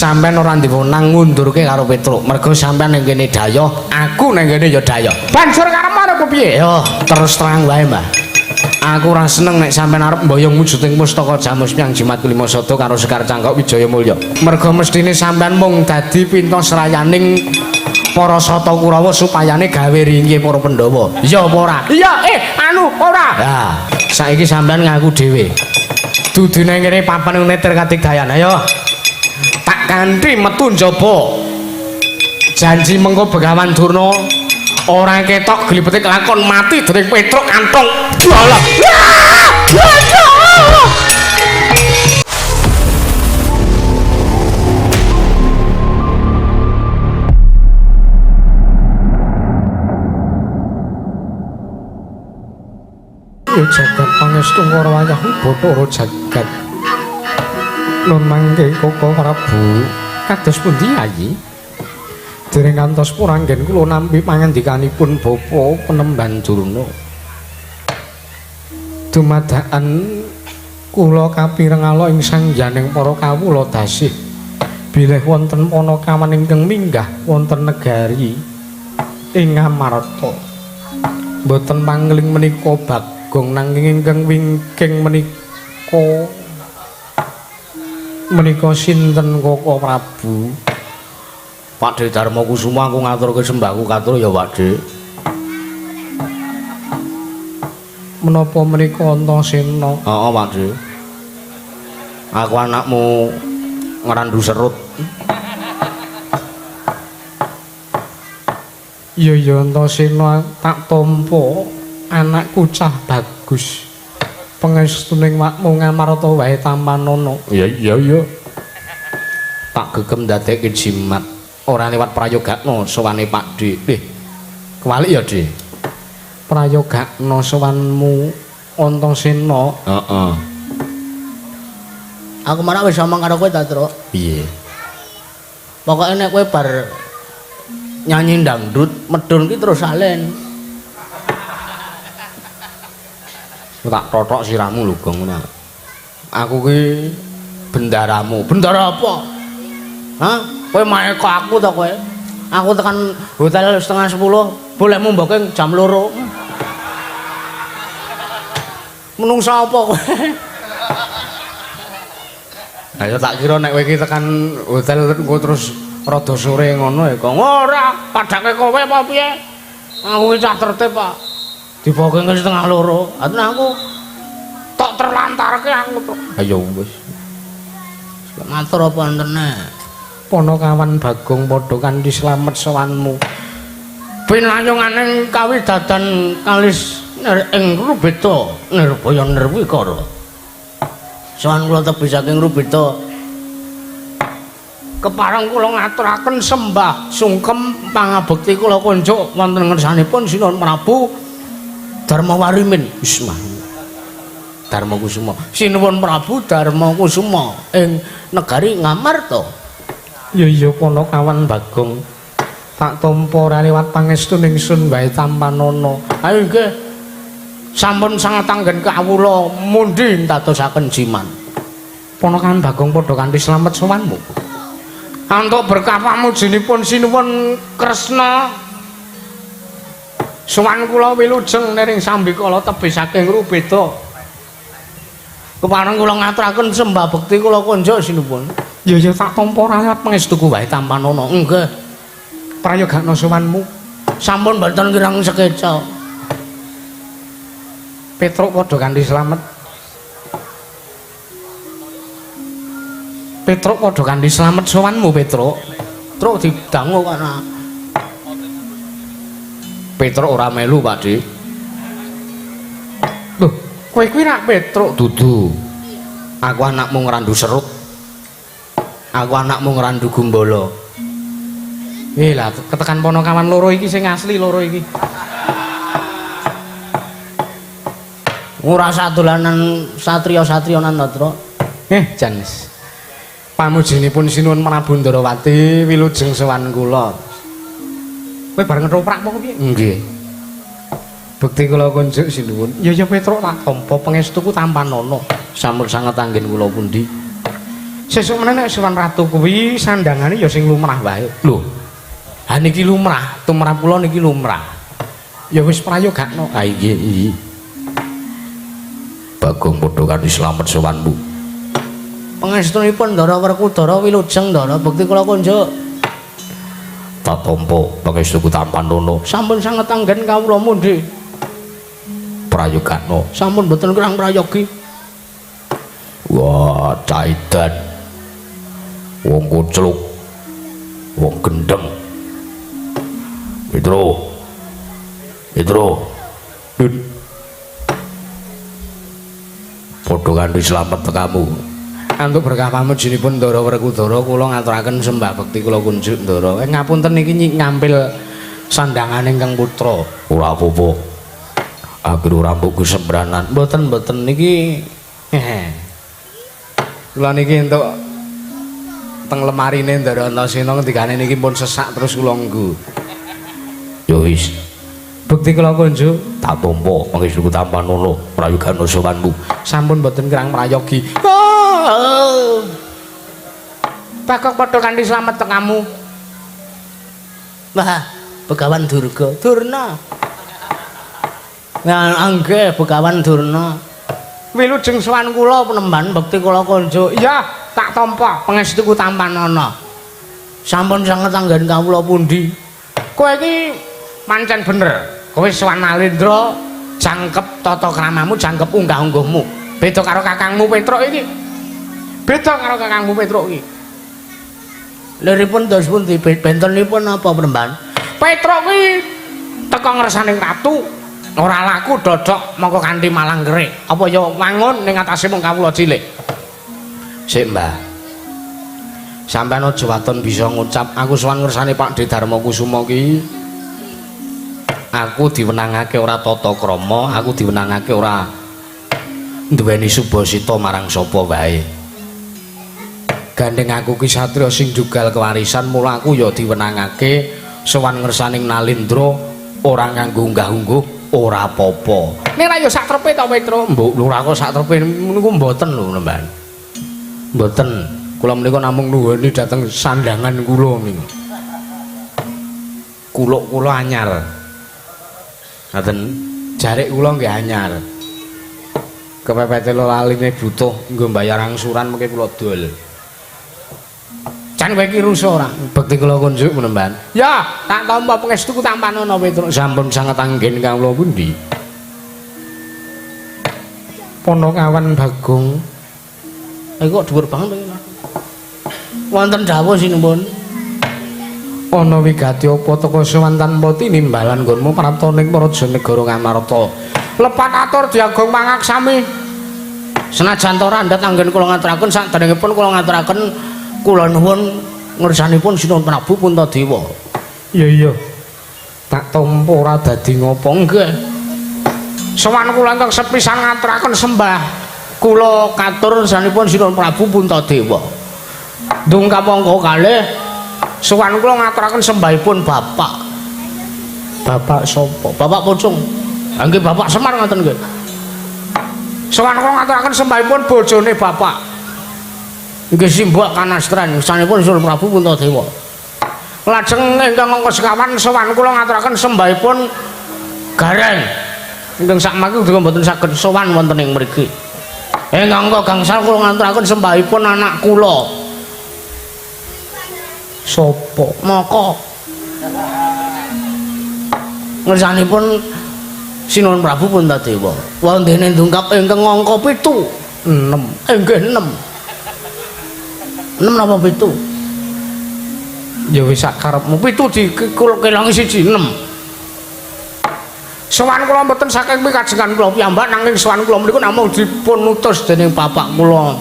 Sampeyan ora diwenang ngundurke karo Petruk. Mergo sampeyan ning kene dayoh, aku ning kene ya dayoh. Banjur karep arep piye? Yo, terus terang wae, Mbah. Aku ora seneng nek sampeyan arep mboyong wujuding pustaka Jamus Myang Jimat Kelima Sada karo Sekar Cangkok Wijaya Mulya. Mergo mestine sampeyan mung dadi pinta srayaning para Sata Kurawa supayane gawe ringke para Pandhawa. Iya apa ora? Iya, anu ora. Lah, saiki sampeyan ngaku dhewe. Dudune ngene papan netir kadigdayan. Ayo. Tak kanthi metu njaba. Janji mengko Begawan Durna ora ketok glipete kelakon mati dening Petruk kantong. Walah. Jagat pangestu karo wayah Bathara jagat. Nun mangke Koko Prabu kados pundi Yayi? Dereng ngantos puranggen kula nampi pangandikanipun Bapa Penemban Durna. Dumadakan kula kapirengala ing sangyaning para kawula dasih bilih wonten panakawan ingkang minggah wonten negari ing Ngamarta. Mboten pangling menika Bagong nanging ingkang wingking menika menika sinten Koko Prabu? Pak De Darma Kusuma aku ngaturke sembahku katur ya Pak De. Menapa menika Antasena? Heeh Pak De. Aku anakmu ngrandu serut. Iya ya Antasena tak tampa anakku cah bagus. Pangestuning wakmu Ngamarta wae tampanana. Iya iya iya. Tak gegem ndadekke jimat. Ora lewat prayogakna sowane Pak De. Kewalik ya, De. Prayogakna sowanmu Antasena. Heeh. Aku malah wis omong karo kowe ta, Truk. Piye? Pokoke nek kowe bar nyanyi dangdut, medun ki terus salen. Tak totok siramu lho, Gong. Aku ki bendaramu. Bendara apa? Hah? Kowe maeko aku ta kowe? Aku tekan hotel 9:30, bolehmu mboking jam 2. Menungsa apa kowe? Lah ya tak kira nek kowe iki tekan hotel engko terus rada sore ngono ya, Gong. Ora, padake kowe apa piye? Aku ki cah tertib, Pak. Diboking 1:30. Aten aku tok terlantarke aku tok. Ayo wis. Matur apa entene? Panakawan Bagong padha kanthi slamet sowanmu. Pinayunganing kawidadan kalis ing Rubeda Nirbaya Nirwikara. Sowan kula tebih saking Rubeda. Kepareng kula ngaturaken sembah sungkem pangabekti kula kunjuk wonten ngersanipun Sinuwun Prabu Darma Warimin. Wisma. Darma Kusuma. Sinuwun Prabu Darma Kusuma ing negari Ngamarta. Ya iya Panakawan Bagong. Tak tampa ora liwat pangestu ningsun wae tampanana. Ayo nggih. Sampun sanget anggen kawula mundhi ndadosaken jiman. Panakawan Bagong padha kanthi slamet sowanmu. Antuk berkah pamujinipun Sinuwun Kresna. Sowan kula wilujeng niring sambikala tebih saking Rubeda. Kepareng kula ngaturaken sembah bekti kula kunjuk sinuwun. Ya ya tak tampa ora liwat pangestuku wae tampanana. Nggih. Prayogakna sowanmu. Sampun mboten kirang sekeca. Petruk padha kanthi slamet. Petruk padha kanthi slamet sowanmu Petruk. Truk didangu kana. Petruk ora melu, Pak Dik. Loh, kowe kuwi rak Petruk dudu. Aku anakmu ngrandu serut. Aku anakmu ngrandu gumbala. Lah ketekan Panakawan loro iki sing asli loro iki. Ora sadolanan satriya-satriyanan ta, Truk. Jan. Pamujinipun Sinuwun Prabu Ndarawati wilujeng sowan kula. Kowe bareng ketoprak apa piye? Nggih. Bekti kula kunjuk sinuwun. Ya ya Petruk tak tampa pangestuku tampanana. Sampun sanget anggen kula pundi. Sesuk meneh nek sowan ratu kuwi sandangane ya sing lumrah wae. Lho. Ha niki lumrah, tumrap kula niki lumrah. Ya wis prayogakno. Ha nggih iki. Bagong padha kanthi slamet sowanmu. Pangestunipun Ndara Werkudara wilujeng Ndara bekti kula kunjuk. Tak tampa pangestuku tampanono. Sampun sanget anggen kawula mundhi. Prayogakno. Sampun boten kurang prayogi. Wah, caidan. Wong kucluk. Wong gendeng. Petro. Petro. Dun. Padha kanthi slamet tekamu. Antuk berkah pamujinipun Ndara Werkudara kula ngaturaken sembah bekti kula kunjuk Ndara. Ngapunten niki ngampil sandangane ingkang putra. Ora apa-apa. Aku ora mbok sembranan. Mboten-mboten niki. Kula niki entuk teng lemarine Ndara Antasena ngendikane niki pun sesak terus kula nggo. Ya wis. Bekti kula kunjuk tak tampa pangestuku tampanono prayogana sowanmu. Sampun mboten kirang prayogi. Oh. Bagong padha kanthi slamet tekamu. Wah, Begawan Durga, Durna. Ya nggih, Begawan Durna. Wilujeng sowan kula penemban bekti kula kunjuk. Iya, tak tampa pangestuku tampanana. Sampun sanget anggen kawula pundi? Kowe iki pancen bener. Kowe sowan Nalendra jangkep tata kramamu, jangkep unggah-ungguhmu. Beda karo kakangmu Petruk iki. Beda karo kakangmu Petruk iki. Liripun dos pundi? Bentenipun apa penemban? Petruk kuwi teka ngersane ratu, ora laku dodok mongko kanthi malang kerik. Apa ya wangun ning atase mung kawula cilik. Sik, Mbah. Sampeyan aja waton bisa ngucap aku sowan ngersane Pakdhe Darma Kusuma ki. Aku diwenangake ora tata krama, aku diwenangake ora duweni subasita marang sapa wae. Gandeng aku ki satriya sing jugal kewarisan, mula aku ya diwenangake sowan ngersaning Nalendra ora nganggo unggah-ungguh, ora apa-apa. Nek ra ya sak trepe to, Petro? Mbok lho ora kok sak trepe niku mboten lho, Mbah. Mboten. Kula menika namung nuwuni dhateng sandangan kula niku. Kuluk kula anyar. Ngaten, jarik kula nggih anyar. Kepepete laline butuh nggo mbayar angsuran mengke kula dol. Jan kowe iki rusa ora? Bekti kula kunjuk penemban. Ya, tak tampa pangestuku tampanana Petruk. Sampun sanget anggen kawula pundi? Ponokawan Bagong. Kok dhuwur banget iki. Wonten dawuh sinuwun. Ana wigati apa teka sowan tanpa tinimbalan nggonmu prapta ning praja negara Ngamarta. Lepat atur diagung pangaksami. Senajan to randhat anggen kula ngaturaken saderengipun kula ngaturaken kula nuwun ngersanipun Sinuwun Prabu Puntadewa. Iya iya. Tak tampa ora dadi ngopo nggih. Sowan kula ingkang sepisan ngaturaken sembah kula katur ngersanipun Sinuwun Prabu Puntadewa. Dungkap angka kalih sowan kula ngaturaken sembahipun Bapak. Bapak sapa? Bapak Pocung. Ha nggih Bapak Semar ngoten nggih. Sowan kula ngaturaken sembahipun bojone Bapak. Nggih simbok kanastran ngersanipun Sinuwun Prabu Puntadewa. Lajeng ingkang angka sekawan sowan kula ngaturaken sembahipun Gareng. Ingkang sakmangke uga mboten saged sowan wonten ing mriki. Ingkang angka gangsal kula ngaturaken sembahipun anak kula. Sopo? Maka ngersanipun Sinuwun Prabu Puntadewa. Wondene ndungkap ingkang angka 7. 6. Nggih 6. 6 napa 7? Ya wis sak karepmu. 7 dikelangi 1 6. Sowan kula mboten saking pikajengan kula piyambak nanging sowan kula menika namung dipun utus dening bapak kula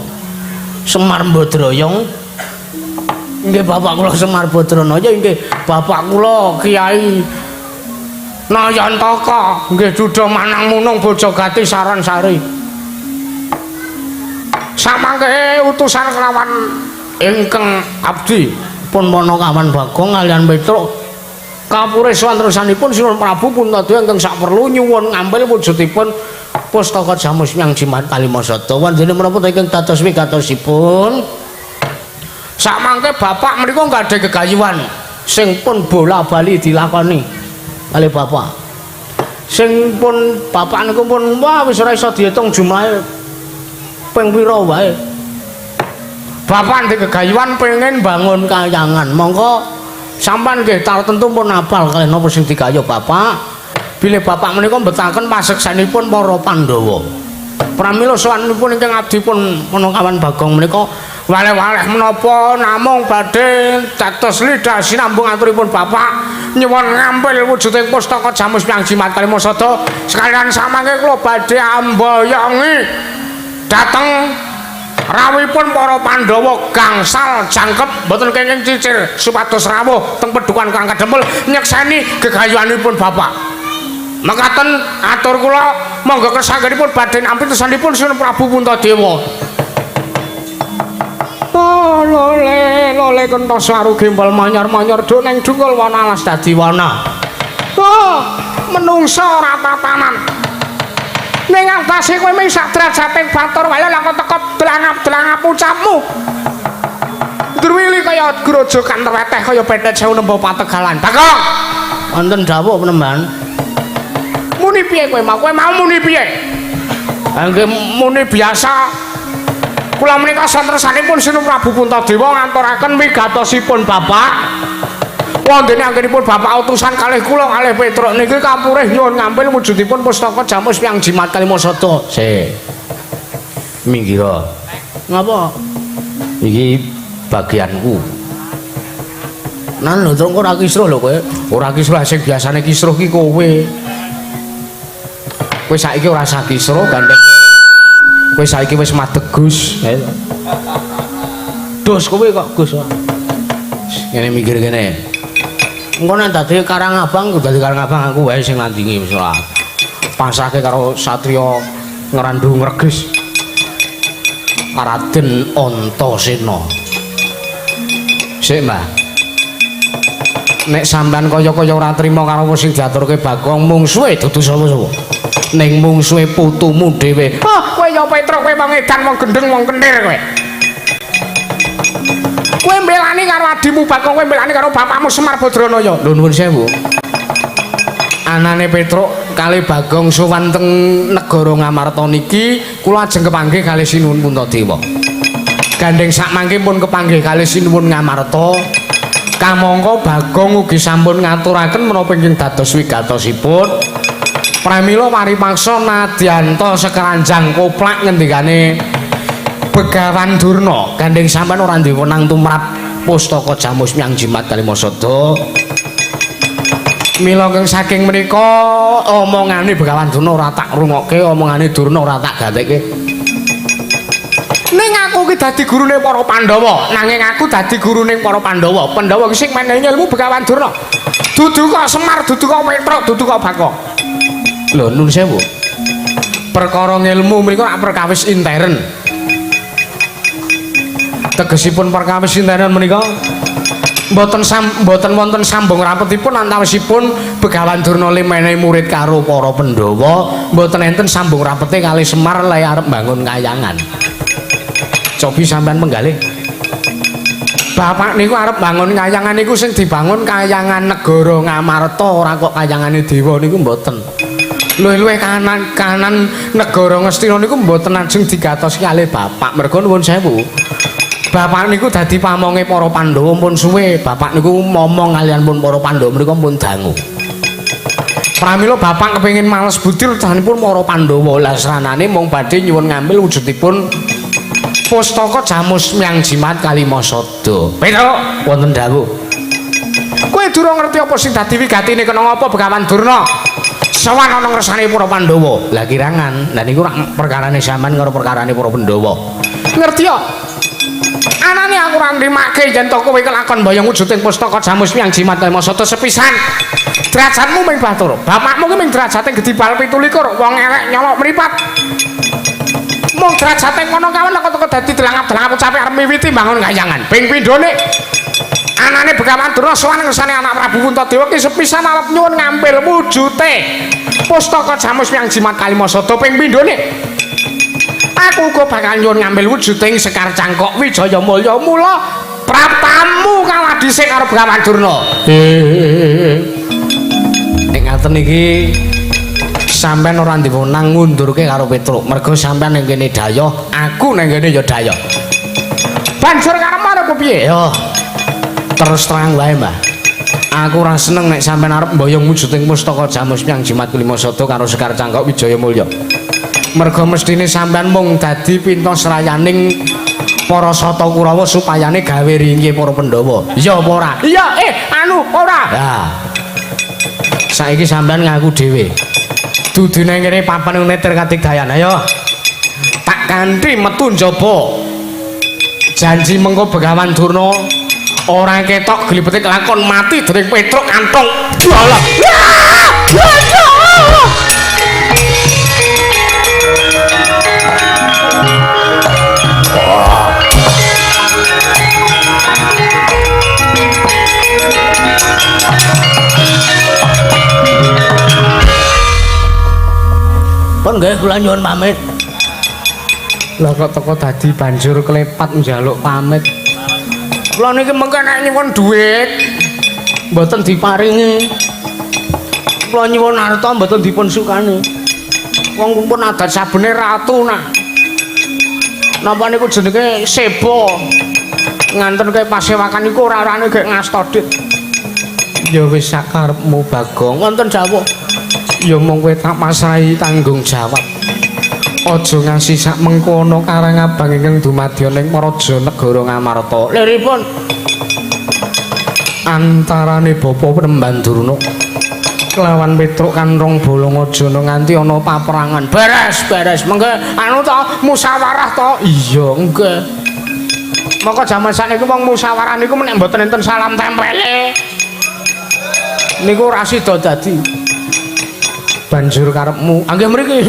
Semar Badrayong. Nggih bapak kula Semar Badranaya, nggih bapak kula Kiai Nayantaka, nggih duda manang munung Bojogati Saransari. Samangke utusan kelawan ingkang abdi pun Ponokawan Bagong kalian Petruk kapure sowan terusanipun Sinuwun Prabu Puntadewa ingkang saperlu nyuwun ngampil wujudipun pustaka Jamus Miang Jimat Kalimasada. Wondene menapa ingkang dados wigatosipun? Sakmangke bapak menika gadhah gegayuhan sing pun bola-bali dilakoni kalih bapak. Sing pun bapak niku pun wah wis ora iso diitung jumlahe ping pira wae. Bapak ndek gegayuhan pengen bangun kayangan. Monggo sampean nggih tartentu pun apal kalih napa sing digayuh bapak. Bilih bapak menika mbetaken paseksenipun para Pandhawa. Pramila sowanipun ingkang abdi pun Panakawan Bagong menika waleh-waleh menapa namung badhe dados lidah sinambung aturipun bapak nyuwun ngampil wujuding pustaka Jamus Hyang Jimat Kalimasada sekalian samangke kula badhe amboyongi dhateng rawuhipun para Pandhawa gangsal jangkep mboten kenging cicir supados rawuh teng Pedukuhan Karang Kadempel nyekseni gegayuhanipun bapak. Mekaten atur kula monggo kersanggenipun badhe nampi tusanipun Sunan Prabu Puntadewa. Oh, lole, lole kentos waru gembal manyar-manyar do neng dungkul wana alas dadi wana. Oh, menungsa ora tatanan. Ning atase kowe mung sak derajating batur wae lha kok teko dlangap-dlangap ucapmu. Druwili kaya grojogan terweteh kaya betet sewu nembo pategalan. Bagong, Wonten dawuh penemban. Muni piye kowe mau? Kowe mau muni piye? Ha nggih muni biasa. Kula menika santresanipun Sinun Prabu Puntadewa nganturaken wigatosipun bapak. Wondene anggenipun bapak utusan kalih kula kalih Petruk niki kapurih nyuwun ngampil wujudipun pustaka Jamus Hyang Jimat Kalimasada. Se. Minggira. Ngapa? Iki bagianku. Nan lho truk ora kisruh lho kowe. Ora kisruh sing biasane kisruh ki kowe. Kowe saiki ora usah kisruh gandeng. Kowe saiki wis madeg Gus. Dos kowe kok Gus. Ngene mikir kene. Engko nek dadi Karang Abang, dadi Karang Abang aku wae sing nglandingi wis ora. Pasrahke karo satriya Ngrandu Ngregis. Raden Antasena. Sik, Mbah. Nek sampean kaya-kaya ora trima karo sing diaturke Bagong, mungsuhe dudu sapa-sapa. Ning mungsuhe putumu dhewe. Ah, kowe ya Petruk, kowe wong edan, wong gendeng, wong kentir kowe. Kowe mbelani karo adimu Bagong, kowe mbelani karo bapakmu Semar Badranaya. Lho nuwun sewu. Anane Petruk kalih Bagong sowan teng negara Ngamarta niki kula ajeng kepanggih kalih Sinuwun Puntadewa. Gandeng sakmangke pun kepanggih kalih Sinuwun Ngamarta. Kamangka Bagong ugi sampun ngaturaken menapa ingkang dados wigatosipun. Pramila paripaksa nadyanta sekeranjang koplak ngendikane Begawan Durna, gandeng sampean ora duwe wenang tumrap pustaka Jamus Hyang Jimat Kalimasada. Mila keng saking menika omongane Begawan Durna ora tak rungokke, omongane Durna ora tak gatekke. Ning aku ki dadi gurune para Pandhawa, nanging aku dadi gurune para Pandhawa. Pandhawa ki sing menehi ilmu Begawan Durna. Dudu kok Semar, dudu kok Petruk, dudu kok Bagong. Lho nun sewu. Perkara ngilmu menika rak perkawis intern. Tegesipun perkawis intern menika mboten wonten sambung rapetipun antawisipun Begawan Durna menehi murid karo para Pandhawa, mboten enten sambung rapete kalih Semar lek arep mbangun kayangan. Cobi sampean penggalih. Bapak niku arep bangun kayangan niku sing dibangun kayangan negara Ngamarta, ora kok kayangane dewa niku mboten. Luwih-luwih kanan negara Ngastina niku mboten ajeng digatosi kalih bapak. Mergo nuwun sewu. Bapak niku dadi pamonge para Pandhawa pun suwe. Bapak niku momong kalian pun para Pandhawa mriku pun dangu. Pramila bapak kepengin males budi rejanipun para Pandhawa. Lah sranane mung badhe nyuwun ngambil wujudipun pustaka Jamus Hyang Jimat Kalimasada. Petruk, wonten dawuh. Kowe durung ngerti apa sing dadi wigatine kena ngapa Begawan Durna? Sowan ana ngersane para Pandhawa. Lah kirangan, lah niku rak perkarane sampean karo perkarane para Pandhawa. Ngerti ya? Anane aku ora nrimake yen to kowe kelakon mbayang wujuding pustaka Jamus Hyang Jimat Kalimasada sepisan. Derajatmu ming batur. Bapakmu ki ming derajate gedhi bal 27, wong elek nyolok mripat. Mung derajate ngono kawan kok teko dadi delangap-delangap ucape arep miwiti mbangun kayangan. Ping pindhone anane Begawan Durna sowan ngersane anak Prabu Puntadewa ki sepisan arep nyuwun ngampil wujute pustaka Jamus Hyang Jimat Kalimasada ping pindhone. Aku uga bakal nyuwun ngambil wujuding Sekar Cangkok Wijaya Mulya. Mula Praptamu kalah dhisik karo Begawan Durna. Nek ngaten iki sampean ora diwenang ngundurke karo Petruk. Mergo sampean ning kene dayoh, aku ning kene ya dayoh. Banjur karep arep piye? Yo. Terus terang wae, Mbah. Aku ora seneng nek sampean arep mboyong wujuding pustaka Jamus Myang Jimat Kelima Sada karo Sekar Cangkok Wijaya Mulya. Mergo mestine sampean mung dadi pinta srayaning para Sata Kurawa supayane gawe ringke para Pandhawa. Iya apa ora? Iya, anu ora. Lah. Saiki sampean ngaku dhewe. Dudune kene papan netir kadigdayan. Ayo. Tak kanthi metu njaba. Janji mengko Begawan Durna ora ketok glibete kelakon mati dening Petruk kantong. Walah. Pun nggih kula nyuwun pamit. Lah kok teko dadi banjur klepat njaluk pamit. Kula niki mengke nek nyuwun dhuwit mboten diparingi. Kula nyuwun arta mboten dipun sukani. Wong pun adat sabene ratu nak. Napa niku jenenge seba. Nganten ke pasewakan niku ora-orane gek ngasta dit. Ya wis sakarepmu Bagong. Wonten dawuh. Ya mung kowe tak pasrahi tanggung jawab. Aja ngasi sak mengkono Karang Abang ingkang dumadya ning Praja Negara Ngamarta. Liripun antarane Bapa Penemban Durna kelawan Petruk Kanrong Bolongajana nganti ana paperangan. Beres, beres. Mengke anu to musyawarah to? Iya, nggih. Moko jaman sakniki wong musyawarah niku nek mboten enten salam tempele. Niku ora sida dadi. Banjur karepmu. Nggih mriki.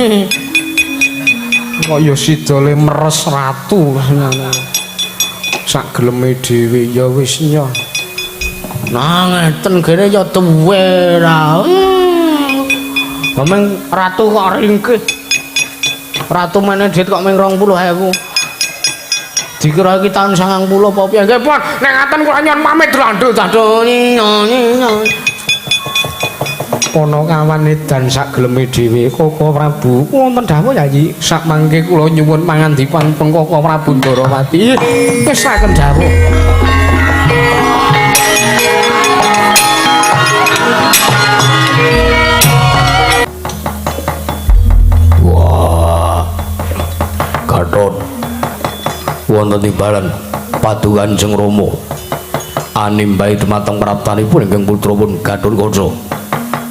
Kok ya sida le meres ratu. Sak geleme dhewe ya wis nyoh. Nah ngeten kene ya duwe ra. Meng ratu kok ringkih. Ratu mene dhit kok ming 20.000. Dikira iki taun 90 apa piye? Nggih pun, nek ngaten kula nyuwun pamit lho, nduk. Ponokawan edan sak geleme dhewe Koko Prabu. Wonten dawuh Yayi, sak mangke kula nyuwun pangandikan peng Koko Prabu Ndarawati. Wis saken dawuh. Wah. Gatot. Wonten timbalan Paduka Kanjeng Rama. Animbahi dumateng praptanipun ingkang putra pun Gatot Kaca.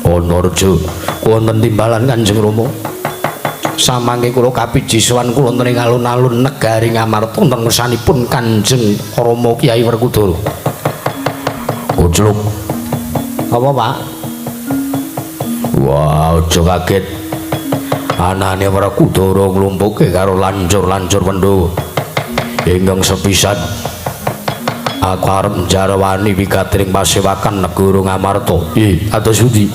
Anarja wonten timbalan Kanjeng Rama. Samangke kula kapiji sowan kula wonten ing alun-alun negari Ngamarta wonten ngersanipun Kanjeng Rama Kyai Werkudara. Kucluk. Apa, Pak? Wah, aja kaget. Anane Werkudara nglumpuke karo lancur-lancur Pandhawa. Ingkang sepisan aku arep njarwani wigatining pasewakan negara Ngamarta. Ih, atus pundi?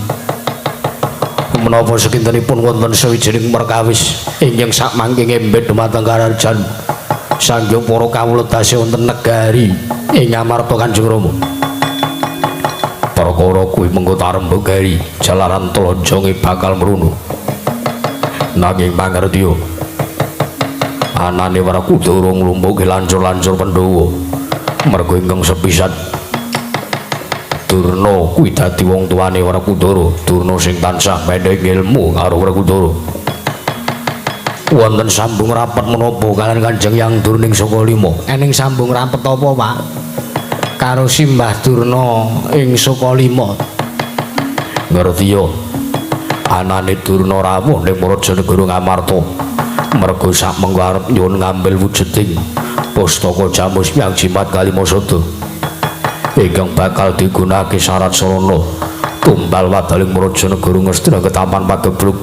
Menapa sekintenipun wonten sawijining perkawis ingkang sakmangke ngembet dumateng karajan sanghyang para kawula tasih wonten negari ing Ngamarta Kanjeng Rama. Perkara kuwi mengko tarembug gari jalaran tlojonge bakal mrunu. Nanging mangertiya anane Werkudara nglumpuke lancur-lancur Pandhawa. Mergo ingkang sepisan Durna kuwi dadi wong tuane Werkudara, Durna sing tansah menehi ilmu karo Werkudara. Wonten sambung rapet menapa kalian Kanjeng Yang Durning Sukalima? Ening sambung rapet apa, Pak? Karo Simbah Durna ing Sukalima. Ngertiya anane Durna rawuh ning Praja Negara Ngamarta. Mergo sak mengko arep nyuwun ngambil wujuding pustaka Jamus Myang Jimat Kalima Sada ingkang bakal digunakake syarat sarana tumbal wadaling Praja Negara Ngastina ketaman pageblug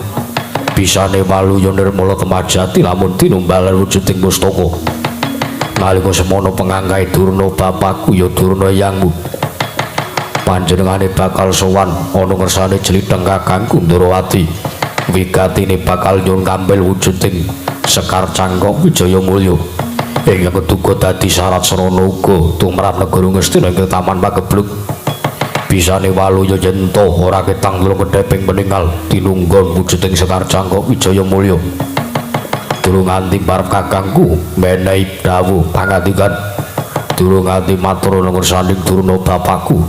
bisane waluya nirmala kemajati lamun tinumbal wujuding pustaka. Nalika semono pengangkae Durna bapakku ya Durna yangmu panjenengane bakal sowan ana ngersane jlitheng kakangku Ndarawati. Wigatine bakal nyuwun kambil wujuding Sekar Cangkok Wijaya Mulya Ingkang keduga dadi syarat sarana uga tumrap negara Ngastina ing Taman Pageblug. Bisane waluya yen to ora ketang telung kedheping peninggal tinunggon wujuding Sekar Cangkok Wijaya Mulya. Durung nganti barep kakangku menehi dawuh pangandikan. Durung nganti matur ngersaning Durna bapakku.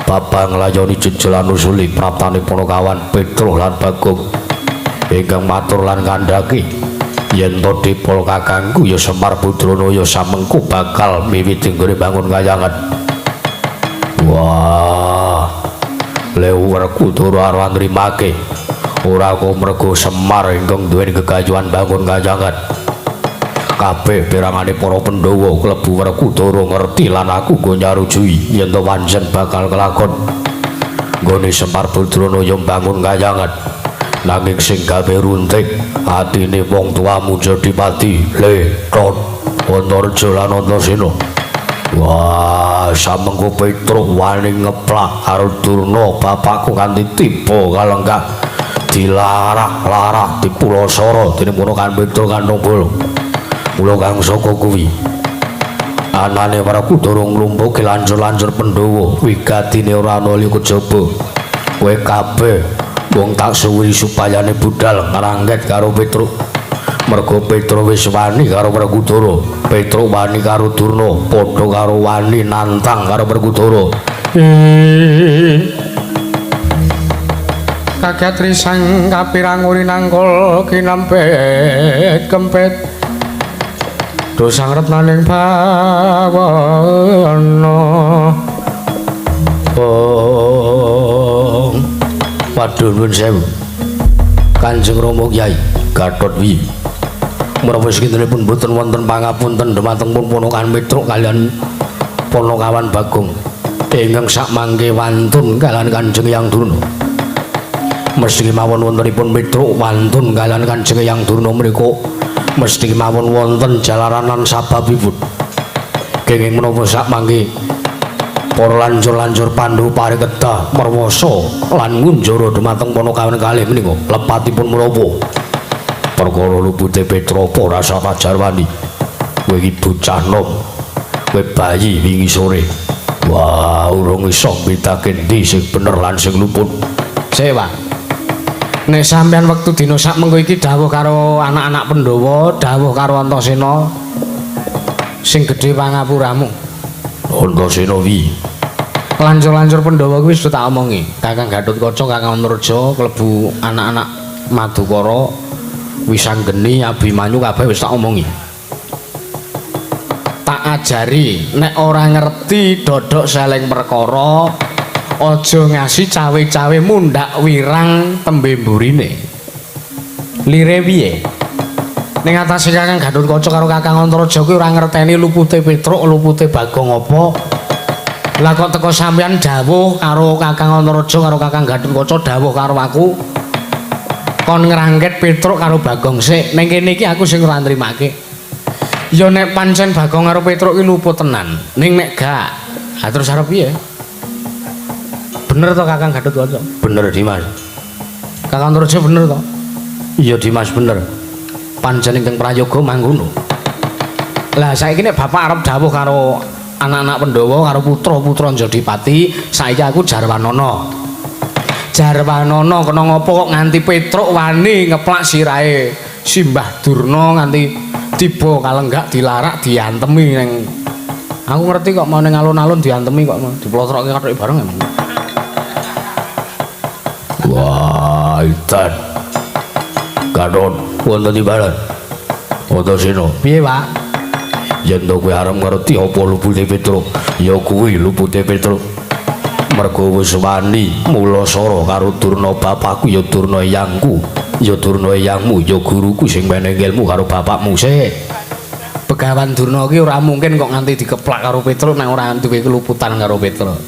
Bapak nglayoni jejelan usuli praptane Panakawan Petruk lan Bagong ingkang matur lan kandhake yen to dipol kakangku ya Semar Budranaya samengko bakal miwiti nggone bangun kayangan. Wah, lewerku Werkudara ora nrimake ora kok mergo Semar ingkang duweni gegayuhan bangun kayangan. Kabeh pirangane para Pandhawa klebu Werkudara ngerti lan aku nggo nyarujui yen to pancen bakal kelakon nggone Semar Budranaya bangun kayangan. Nanging sing gawe runtik atine wong tuamu Jodipati Le Tot Antareja lan Antasena. Wah, samengko Petruk wani ngeplak karo Durna bapakku nganti tiba kalenggah dilarak-larak dipulasara dene ngono kan Petruk kantung bolo. Mula kang saka kuwi anane Werkudara nglumpuke lancur-lancur Pandhawa wigatine ora ana liya kejaba kowe kabeh wong tak suwi supayane budal ngrangket karo Petruk. Mergo Petruk wis wani karo Werkudara, Petruk wani karo Durna, padha karo wani nantang karo Werkudara. Kaget risang kapirang uri nangkol kinempet kempet dosang retnaning bawana. Oh, waduh nuwun sewu Kanjeng Rama Kyai Gatot wi menapa sekintenipun boten wonten pangapunten dhumateng pun ponakan Petruk kalian Panakawan Bagong ingkang sakmangke wantun kalian Kanjeng Hyang Durna. Mesti kemawon wontenipun Petruk wantun kalian Kanjeng Hyang Durna menika mesti kemawon wonten jalaran lan sababipun. Kenging menapa sakmangke para lancur-lancur Pandhawa parekedah merwasa lan ngunjara dhumateng Panakawan kalih menika lepatipun menapa? Perkara lupute Petruk ora rasa kajarwani. Kowe iki bocah nom, kowe bayi wingi sore. Wah, urung iso mbedake endi sing bener lan sing luput. Sik, Pak. Nek sampean wektu dina sakmengko iki dawuh karo anak-anak Pandhawa, dawuh karo Antasena sing gedhe pangapuramu. Antasena wi. Lancur-lancur Pandhawa kuwi wis tak omongi. Kakang Gatotkaca, Kakang Antareja klebu anak-anak Madukara, Wisanggeni, Abimanyu kabeh wis tak omongi. Tak ajari nek ora ngerti dodok seleng perkara aja ngasi cawe-cawe mundhak wirang tembe mburine. Lire piye? Ning atase Kakang Gatotkaca karo Kakang Antareja kuwi ora ngerteni lupute Petruk, lupute Bagong apa. Lah kok teko sampean dawuh karo Kakang Antareja karo Kakang Gatotkaca dawuh karo aku kon ngrangket Petruk karo Bagong sik. Ning kene iki aku sing ora nrimake. Ya nek pancen Bagong karo Petruk ki luput tenan. Ning nek gak, ha terus arep piye? Bener to Kakang Gatotkaca? Bener Dimas. Kakang Antareja bener to? Iya Dimas bener. Pancen ingkang prayoga mangkono. Lah saiki nek bapak arep dawuh karo anak-anak Pandhawa karo putra-putra Jodipati, saiki aku jarwanana. Jarwanana kena ngopo kok nganti Petruk wani ngeplak sirahe Simbah Durna nganti tiba kalenggak dilarak diantemi ning aku ngerti kok mau ning alun-alun diantemi kok diplotrokke kathoke bareng emang. Wah, itan. Gatot wonten timbalan. Antasena. Piye, Pak? Yen to kowe arep ngerti apa lupute Petruk, ya kuwi lupute Petruk. Mergo wis wani mulasara karo Durna bapakku ya Durna eyangku, ya Durna eyangmu, ya guruku sing menehi ilmu karo bapakmu sik. Begawan Durna ki ora mungkin kok nganti dikeplak karo Petruk nek ora duwe keluputan karo Petruk.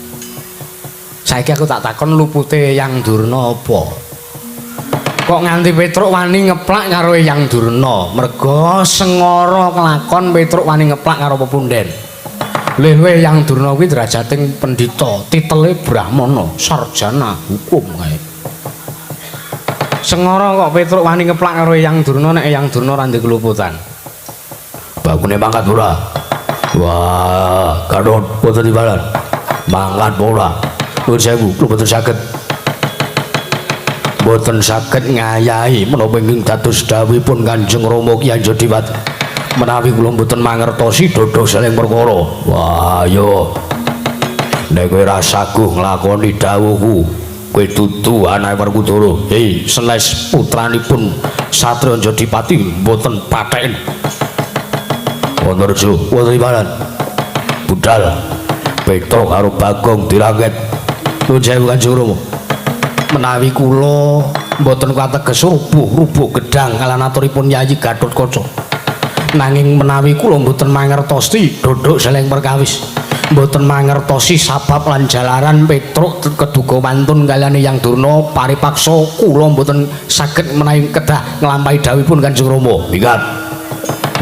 Saiki aku tak takon lupute Eyang Durna apa? Kok nganti Petruk wani ngeplak karo Eyang Durna? Mergo sengara kelakon Petruk wani ngeplak karo pepunden. Luwih-luwih Eyang Durna kuwi derajating pendhita, titele brahmana, sarjana hukum kae. Sengara kok Petruk wani ngeplak karo Eyang Durna nek Eyang Durna ora ndek keluputan. Bagune mangkat ora? Wah, Gatot boten timbalan. Mangkat ora? Nuwun sewu, kula boten saged. Boten saged ngayahi menapa ingkang dados dawuhipun Kanjeng Rama Kyai Jodiwat. Menawi kula mboten mangertosi dodho saling perkara. Wah, yo. Nek kowe ora saguh nglakoni dawuhku, kowe dudu anake Werkudara. Hei, senes putranipun Satria Jodipati mboten patheken. Antarja, wonten timbalan. Budal Petruk karo Bagong dirangket. Nuwun sewu Kanjeng Rama. Menawi kula mboten kateges rubuh-rubuh gedhang kalan aturipun Yayi Gathotkaca. Nanging menawi kula mboten mangertosi dodhok seleng perkawis, mboten mangertosi sabab lan jalaran Petruk keduga wantun kaliyan Eyang Durna paripaksa kula mboten saged menawi kedah nglampahi dawuhipun Kanjeng Rama. Minggat.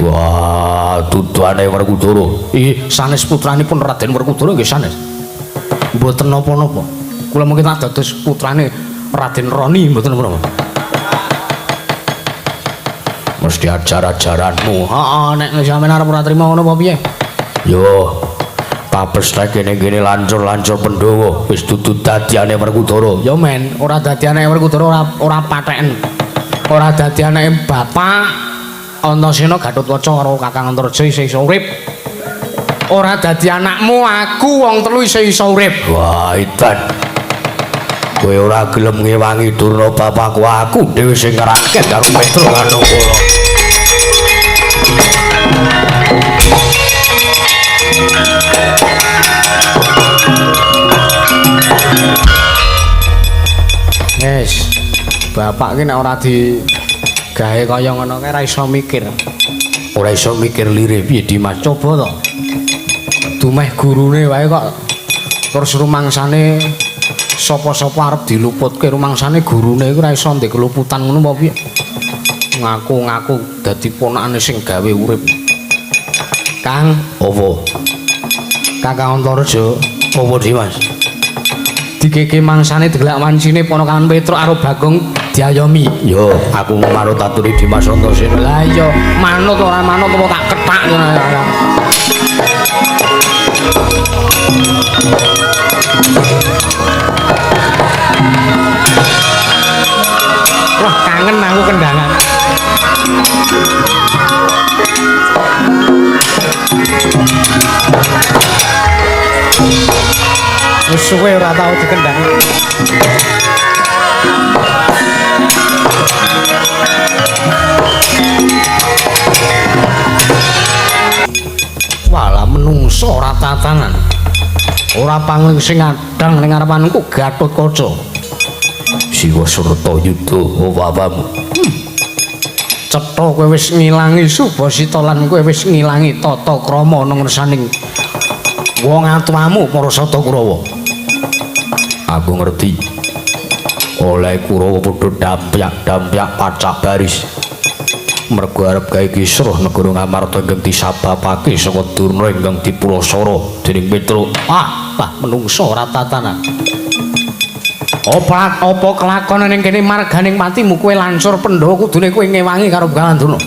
Wah, duduane Werkudara. Ih, sanes putranipun Raden Werkudara nggih sanes. Mboten napa-napa. Kula mungkin tak dados putrane Raden Roni mboten napa-napa. Mesti ajar-ajaranmu. Heeh, nek sampeyan arep ora trima ngono apa piye? Yo, tapes nek kene-kene lancur-lancur Pandhawa wis dudu dadiane Werkudara. Yo men, ora dadi anake Werkudara ora patheken. Ora dadi anake bapak Antasena Gathotkaca karo Kakang Antarja isih iso urip. Ora dadi anakmu, aku wong telu isih iso urip. Wah, edan. Kowe ora gelem ngewangi Durna bapakku, aku dhewe sing ngrangket karo Petruk Kanokala. Wis, bapak ki nek ora digawe kaya ngono kae ora iso mikir. Ora iso mikir lire piye Dimas? Coba to. Dumeh gurune wae kok terus rumangsane sapa-sapa arep diluputke, rumangsane gurune iku ora iso ndek keluputan ngono apa piye? Ngaku-ngaku dadi ponakane sing gawe urip. Kang, Apa? Kakang Antarja, Apa Dimas? Dikeke mangsane digelak wancine ponakan Petruk karo Bagong diayomi. Yo, aku manut aturi Dimas Antasena. Lah iya, manut ora manut apa tak kethak ngono ya. Wah, kangen aku kendangan. Wis suwe ora tau dikendang. Walah menungso ora tatanan. Ora pangling sing adang ning ngarepanku Gathotkaca. Siwa Surta Yuda apamu? Cetha kowe wis ngilangi subasita lan kowe wis ngilangi tata krama nang ngersaning wong atuamu para Sata Kurawa. Aku ngerti. Oleh Kurawa padha dampyak-dampyak pacak baris. Mergo arep gawe kisruh negara Ngamarta ingkang disababake saka Durna ingkang dipulasara dening Petruk. Ah, bah menungso ora tatanan. Apa apa kelakon ning kene marganing patimu kowe lancur Pandhawa kudune kowe ngewangi karo Begawan Durna.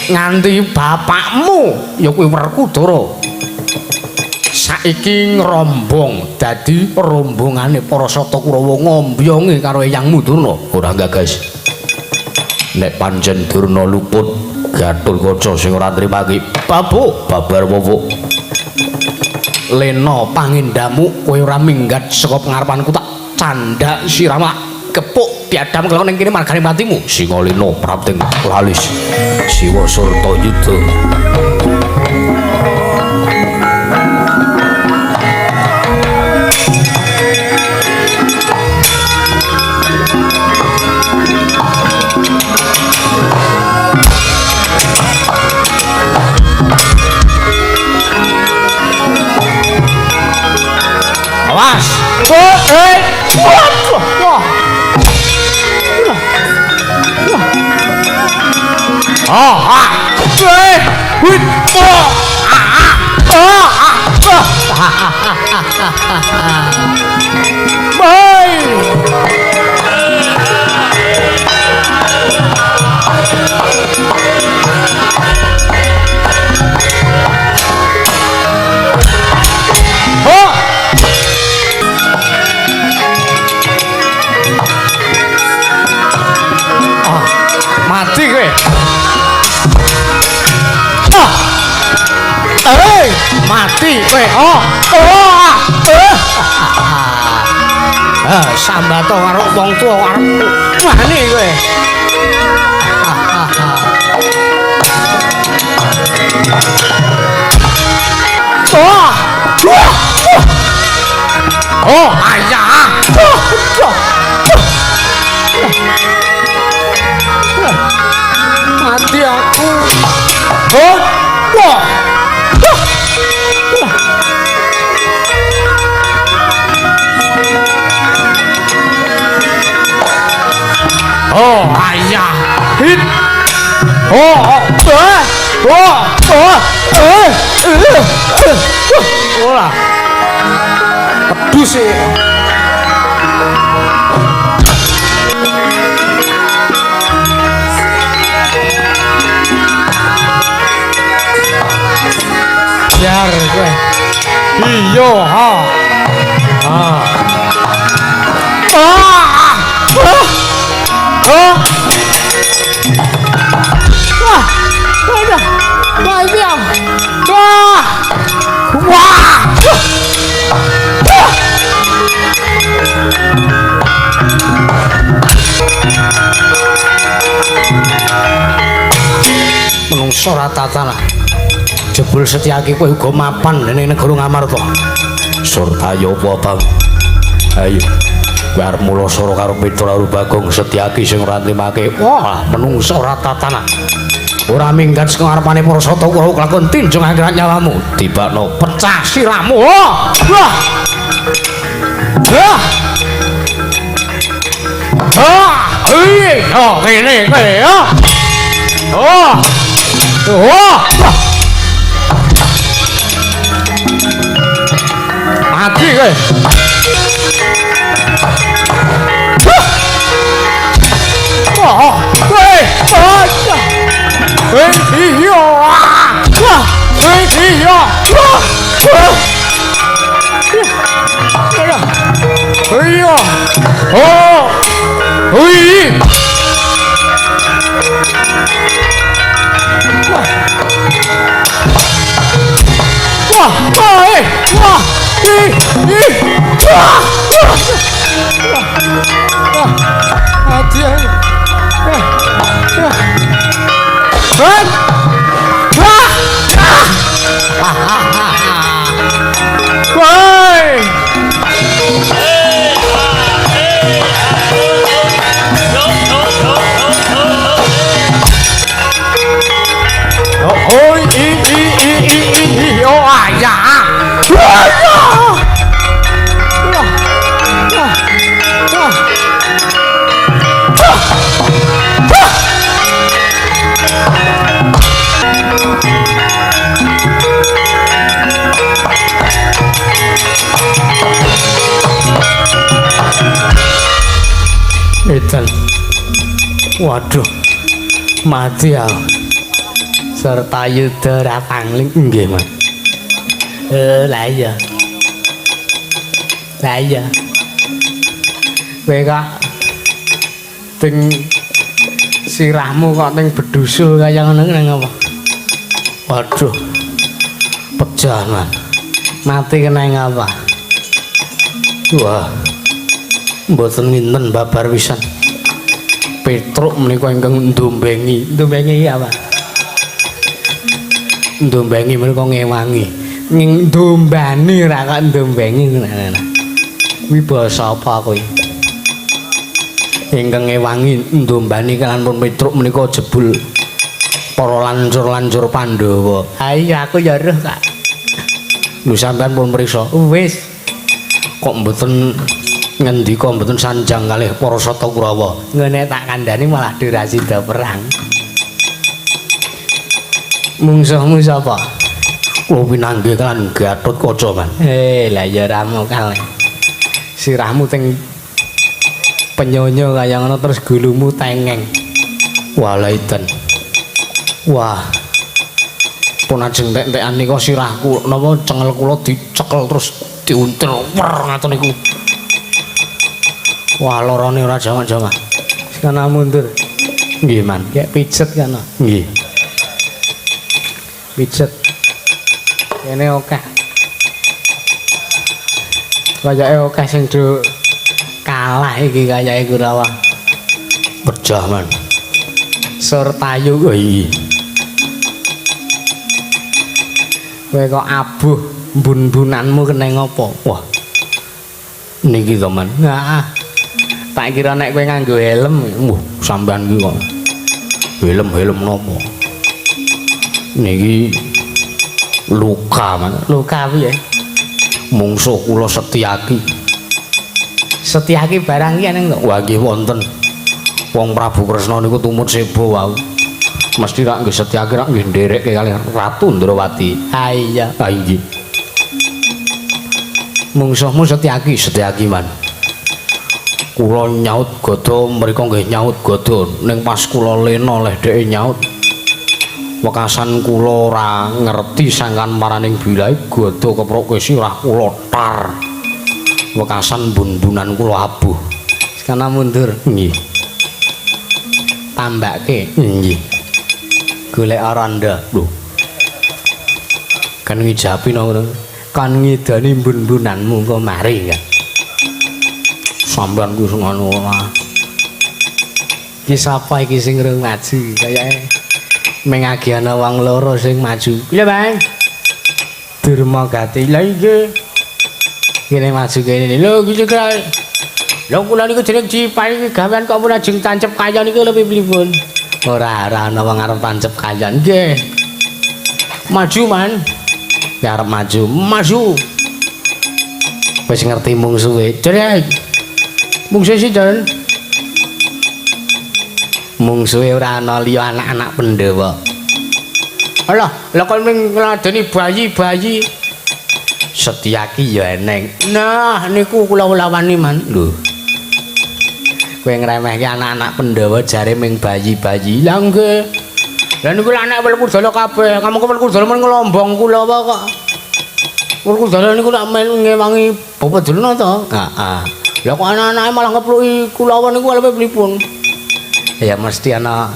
Nganti bapakmu ya kuwi Werkudara. Saiki ngrombong dadi rombongane para Sata Kurawa ngombyongi karo eyangmu Durna. Ora gagas. Nek pancen Durna luput, Gathotkaca sing ora nrimake Babu babar wowo. Lena pangendamu kowe ora minggat saka pengarepanku tak candhak sirama kepuk diadam kelakon ning kene margane patimu. Singalena prapting lalis Siwa Surta Yuda. Awas. Oh, eh. Wah. Wah. Ah, ah. Eh. Wih. Oh. Ah, ah. Ah, ah. Ah. Bye. Mati kowe. Oh. Oh. Ah, sambato karo wong tuwa arep wani kowe. Oh. Oh, ayah. Mati aku. Oh. Wah. Oh, ayah. Hit. Oh, oh, oh, oh, oh, oh. Pedus sih. Biar kowe. Iya, ha. Ah. Ah. Ah. Wah. Udah. Banyak. Wah. Wah. Menungso ora tata lah. Jebul Setyaki kowe uga mapan ning negara Ngamarta. Surtaya apa, Bang? Ayo. Kowe arep mulasara karo Petruk karo Bagong Setyaki sing ora nrimake. Wah, menungso ora tata. Ora minggat saka ngarepane para sata Kurawa kelakon tinjung akhirat nyawamu. Tibakno pecah sirahmu. Oh. Wah. Wah. Ah, hei, oh, kene kowe, oh. Oh. Oh. Mati kowe. Oh, kowe. Hei, iya. Wah, hei, iya. Wah. Iya. Oh. Hei. Wah, wah, wah, ih, ih, wah, wah, mati aku. Wah, wah, wah, wah, oh, i, i, i, i, i, oh, ayah. Wah, wah, wah, wah. Edan. Waduh. Mati aku. Serta yuda ra pangling nggih, Mas. Lah iya. Lah iya. Kowe kok ting sirahmu kok ting bedusul kaya ngono nang apa? Waduh. Pejah, Mas. Mati kena ngapa? Wah. Mboten nginten babar pisan. Petruk menika ingkang ndombengi. Ndombengi apa? Ndombengi menika ngewangi. Ning ndombani ora kok ndombengi ngono. Kuwi basa apa kuwi? Ingkang ngewangi ndombani kalian pun Petruk menika jebul para lancur-lancur Pandhawa. Ha iya aku ya roh, Kak. Lho sampean pun mriksa. Wis. Kok mboten ngendika mboten sanjang kalih para sata Kurawa. Ngene tak kandhani malah durasida perang. Mungsuhmu sapa? Kula pinanggih kan Gatotkaca, Man. Lah ya ora mokal. Sirahmu teng penyonyo kaya ngono terus gulumu tengeng. Walaitan. Wah. Pun ajeng entek-entekan nika sirahku napa cengel kula dicekel terus diuntel wer ngaten niku. Wah, lorone ora jamak-jamak. Kana mundur. Nggih, Man. Kayak pijet kana. Nggih. Pijet. Kene akeh. Kayake akeh sing do kalah iki kayake Kurawa. Pejah man. Surtayu kuwi. Kowe kok abuh bun-bunanmu kena ngopo? Wah. Niki to, Man. Heeh. Tak kira nek kowe nganggo helm. Wah, sampean iki kok. Helm-helm nopo? Niki luka, Man. Luka piye? Mungsuh kula Setyaki. Setyaki barang iki eneng to? Wah, nggih wonten. Wong Prabu Kresna niku tumut seba wau. Mesti rak nggih Setyaki rak nggih nderekke kalih Ratu Ndrawati. Ha iya. Ha nggih. Mungsuhmu Setyaki, Setyaki, Man. Kula nyaut gada mriko nggih nyaut gada ning pas kula lena leh dheke nyaut. Wekasan kula ora ngerti sangkan maraning bilahe gada keproke sirah kula tar. Wekasan bun-bunan kula abuh. Sekana mundur. Nggih. Tambake. Nggih. Golek aranda. Lho. Kan ngijapi no ngono. Kan ngidani bun-bunanmu kok mari kan. Sampeyan ku sing anu ora. Iki sapa iki sing rung maju kayake mengagi ana wong loro sing maju. Lho, Bang. Durma Gati. Lha iki. Kene maju kene. Lho iki kira. Lho kula niku jeneng diparingi gawean kok pun ajeng tancep kaya niku lho pripun? Ora ora ana wong arep tancep kaya. Nggih. Maju, Man. Ya arep maju. Maju. Wis ngerti mungsuhe. Jere. Mungsuhe sinten? Mungsuhe ora ana liya anak-anak Pandhawa. Alah, lha kok ming ngladeni bayi-bayi. Setyaki ya eneng. Nah, niku kula lawani, Man. Lho. Kowe ngremehke anak-anak Pandhawa jare ming bayi-bayi. Lah nggih. Lah niku lha anak Werkudara kabeh. Kamu ke Werkudara men nglombong kula apa kok. Werkudara niku lak men ngewangi Bapak Durna to? Heeh. Lah kok anak-anake malah ngepluki kulawa niku alepe pripun? Ya mesti ana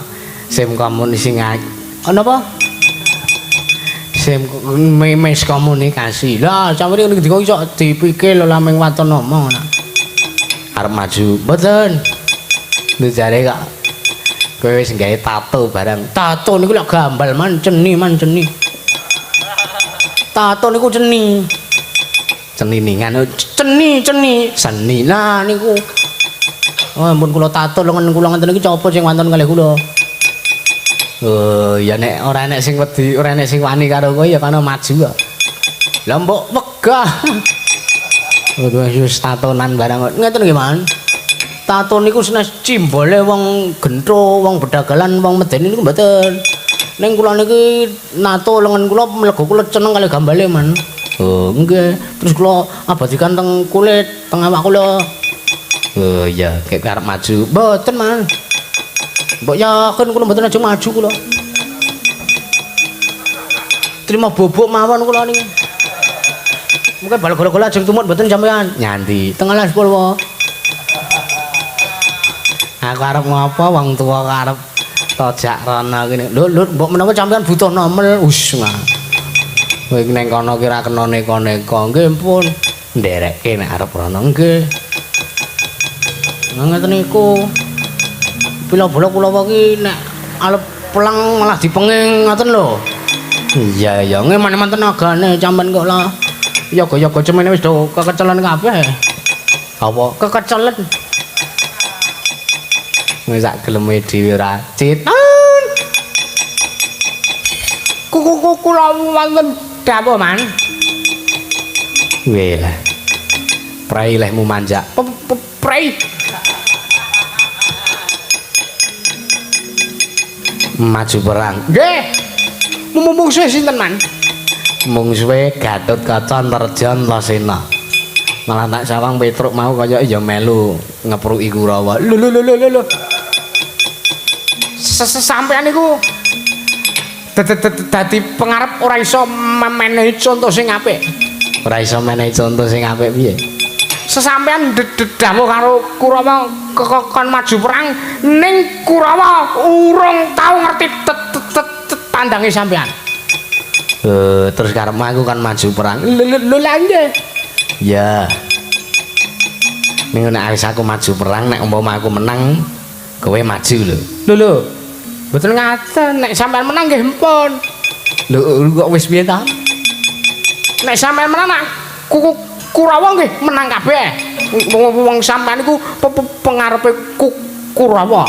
sim komunikasi ana apa? Sim mes komunikasi. Lah sampeyan ngendika iso dipikir lho lameng waton ngomong ana. Arep maju. Mboten. Lho jare kok kowe wis gawe tato barang. Tato niku lak gambal man ceni man ceni. Tato niku ceni. Ceni ningan ceni ceni seni. Lah niku. Oh ampun kula tato lengen kula ngenten iki copo sing wonten kalih kula. Oh ya nek ora enek sing wedi, ora enek sing wani karo kowe ya kono maju kok. Lah mbok wegah. Wis tatonan barang. Ngeten nggih, Man. Tato niku senes cimbole wong gentho, wong bedagalan, wong medeni niku mboten. Ning kula niki nato lengen kula mlego kula ceneng kalih gambale, Man. Oh, nggih. Terus kula abadikan teng kulit, teng awak kula. Oh iya, kek arep maju. Mboten, Man. Mbok yakin kula mboten ajeng maju kula. Terima bobok mawon kula niki. Mungkin bal golo-golo ajeng tumut mboten sampean. Nyanti. Teng alas pulwa. Aku arep ngopo wong tuwa arep tojak rono kene. Lho lho mbok menawa sampean butuh nomel. Wis nah. Kowe ning kono ki ra kena neka-neka. Nggih pun nderekke nek arep rono nggih. Ngeten niku. Pila-bala kula ki nek alep pelang malah dipenging ngoten lho. Iya iya ngeman-eman tenagane sampean kok lah. Yoga-yoga cemene wis do kekecelen kabeh. Apa? Kekecelen. Wis sak geleme dhewe ora citan. Kuku kula wonten dawuh, Man. Weh lah. Prei lehmu manjak. Prei. Maju perang. Nggih. Mungsuhe sinten, Man? Mungsuhe Gatotkaca, Antarja, Antasena. Malah tak sawang Petruk mau kaya ya melu ngepruki Kurawa. Lho lho lho lho lho. Sampeyan niku dadi pengarep ora iso menehi contoh sing apik. Ora iso menehi contoh sing apik piye? Sesampeyan dawuh karo Kurawa kon maju perang ning Kurawa urung tau ngerti tandange sampeyan. Terus karepmu aku kan maju perang. Lho lho lha nggih. Ya. Ning nek wis aku maju perang, nek umpama aku menang, kowe maju lho. Lho lho. Mboten ngaten, nek sampean menang nggih empun. Lho kok wis piye ta? Nek sampean menang nak Kurawa nggih menang kabeh. Wong sampean niku pengarepe Kurawa.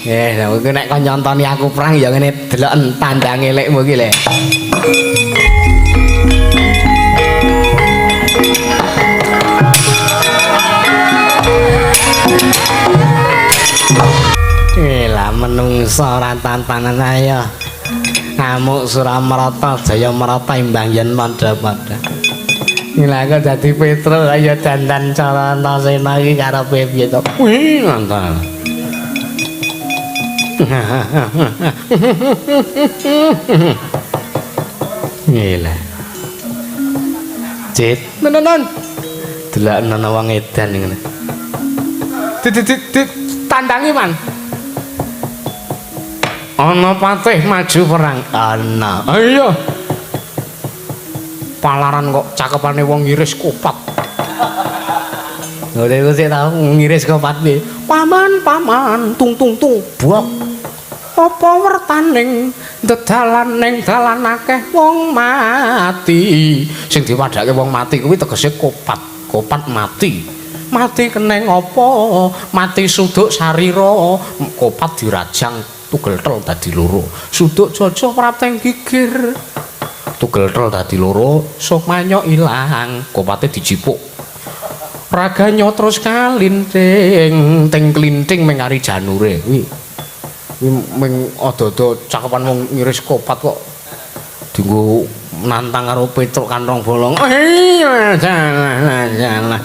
Lha kowe nek kon nyontoni aku perang ya ngene deloken tandange lekmu iki le. Lah menungso ora tantanan ayo. Ngamuk Suramarata Jayamarata imbang yen padha-padha. Lha kok dadi Petruk kaya dandan cara Antasena iki karepe piye to? Wih, nonton. Gila. Cit, non. Delok ana wong edan ngene. Ditandangi, Man. Ana patih maju perang. Ana. Iya. Palaran kok cakepane wong ngiris kopat. Lha iku sik tau ngiris kopat piye? Paman, paman, tung tung tung, buak. Apa wertaning dedalan ning dalan akeh wong mati. Sing diwadhake wong mati kuwi tegese kopat, kopat mati. Mati keneng apa? Mati suduk sarira, kopat dirajang tugel tel dadi loro. Suduk jojo prapteng gigir. Tugel tel dadi loro, sukmanya ilang, kopate dijipuk. Raganya terus kalinting, ting klinting mengari janure. Kuwi kuwi ming ada-ada cakepan wong ngiris kopat kok dienggo nantang karo Petruk kantong bolong. Jalan jalan.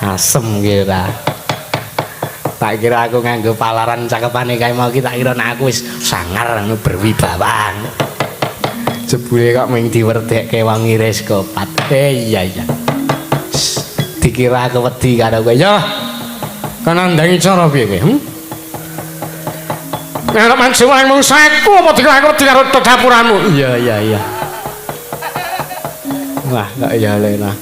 Asem kira. Tak kira aku nganggo palaran cakepane kae mau ki tak kira nek aku wis sangar ngono berwibawa. Jebule kok mung diwerdekke wong ngiris kopat. Iya iya. Dikira aku wedi karo kowe. Ya. Kon nandangi cara piye kowe? Nek arep maju wae mung saku apa dikira aku wedi karo dapuramu? Iya iya iya. Wah, kok ya Lena.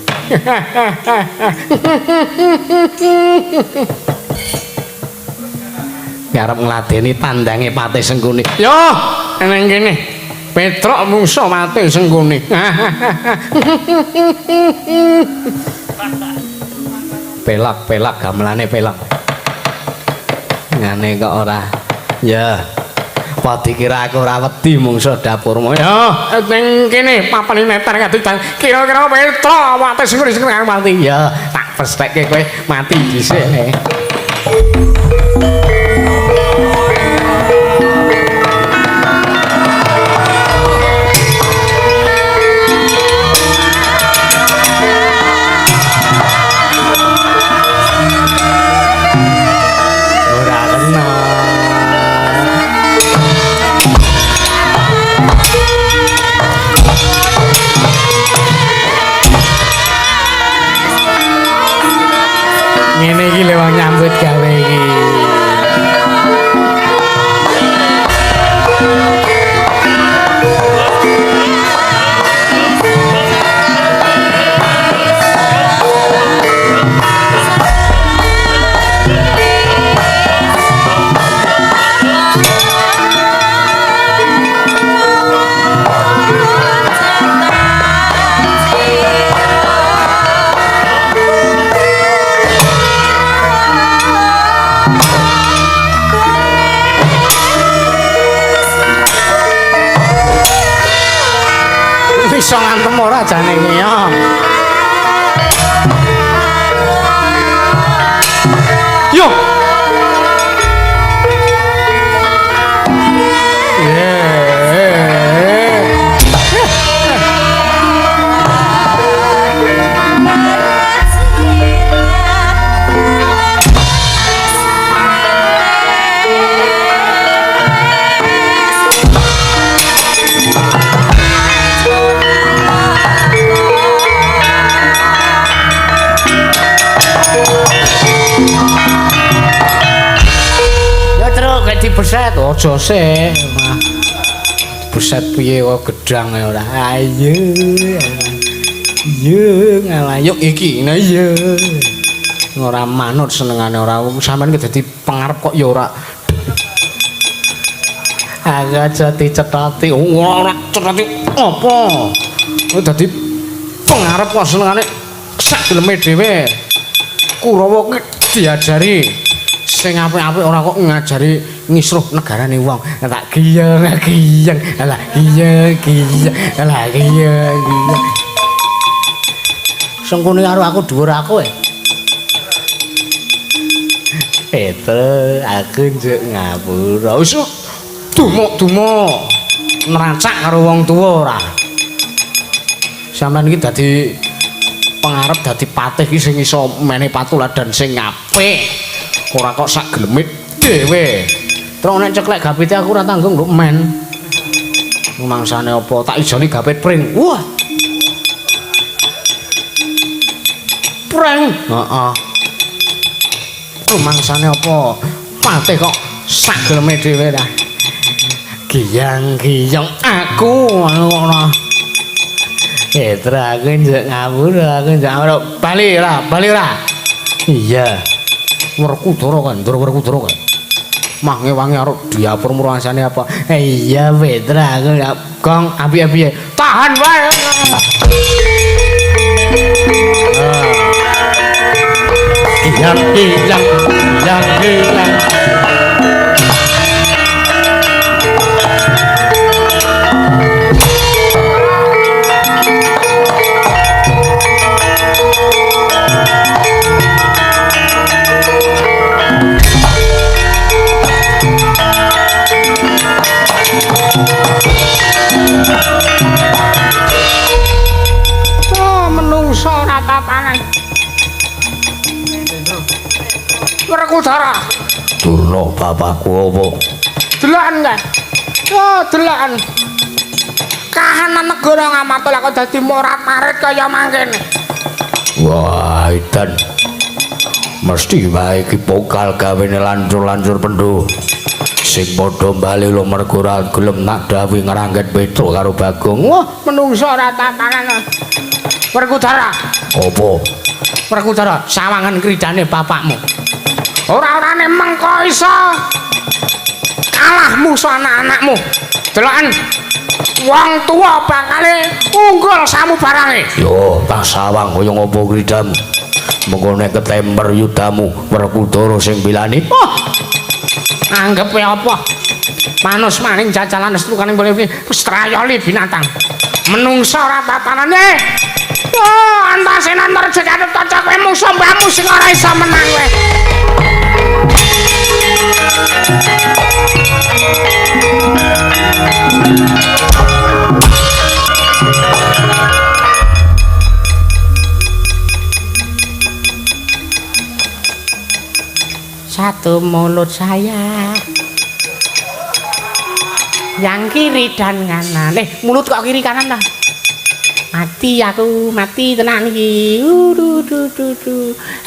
Arep ngladeni tandange Patih Sengkuni. Yo, nang kene. Petruk mungsuh Patih Sengkuni. Pelak-pelak gamelane pelak. Ngene kok ora. Ya. Apa dikira aku ora wedi mungsuh dapurmu? Yo, ning kene papan neter kadutan. Kira-kira Petruk Patih Sengkuni sing mati. Ya, tak pestheke kowe mati dhisik. Ngene iki lho wong nyambut gawe iki. Iso ngantem ora jane iki ya. Yo. Dibeset aja sik. Beset piye kok gedang ora. Ayo. Yo ngalayuk iki. Nah iya. Ora manut senengane ora. Sampeyan ki dadi pengarep kok ya ora. Aku aja dicethoti. Ora cethoti apa? Kowe dadi pengarep kok senengane sak geleme dhewe. Kurawa ki diajari sing apik-apik ora kok ngajari ngisruh negarane wong. Tak giyeng giyeng, lah giyeng giyeng, lah giyeng giyeng. Sengkune karo aku dhuwur aku e. Petro, aku njuk ngapura. Wis dumuk-dumuk nracak karo wong tuwa ora. Sampeyan iki dadi pengarep dadi patih iki sing iso menehi patuladan sing apik. Ora kok sak geleme dhewe. Terus nek ceklek gapite aku ora tanggung lho men. Mangsane apa tak ijoli gapit pring. Wah. Pring. Heeh. Mangsane apa? Patih kok sak geleme dhewe ta. Giyang-giyang aku ora. Petra aku njuk ngapura, aku njuk ngapura. Bali ora, bali ora. Iya. Werkudara kan, Ndara Werkudara kan. Mah ngewangi arep diapur murasane apa? Iya Petra aku gong apik-apike. Tahan wae. Giyang giyang giyang giyang. Oh, menungso ora papanan. Werkudara. Durna bapakku apa? Deloken kae. Oh, deloken. Kahanan negara Ngamarta lha kok dadi morat-marit kaya mangkene. Wah, edan. Mesti wae iki pokal gawene lancur-lancur pendhu. Sing padha bali lho mergo ora gelem nak dawuh ngrangget Petruk karo Bagong. Wah, menungso ora tatanan. Werkudara. Apa? Werkudara, sawangan kridane bapakmu. Ora-orane mengko iso kalah musuh anak-anakmu. Deloken wong tuwa bakale unggul samubarange. Yo, tak sawang kaya ngopo kridamu. Mengko nek ketemper yudamu Werkudara sing bilani. Oh. Anggepe apa? Manus maning jajalan setrukane boleh wis trayoli binatang. Menungsa ora tatanane. Oh, Antasena Antarja Gatotkaca kowe musuh mbahmu sing ora iso menang kowe. Satu mulut saya, yang kiri dan kanan. Mulut kok kiri kanan lah. Mati aku, mati tenan iki. Aduh.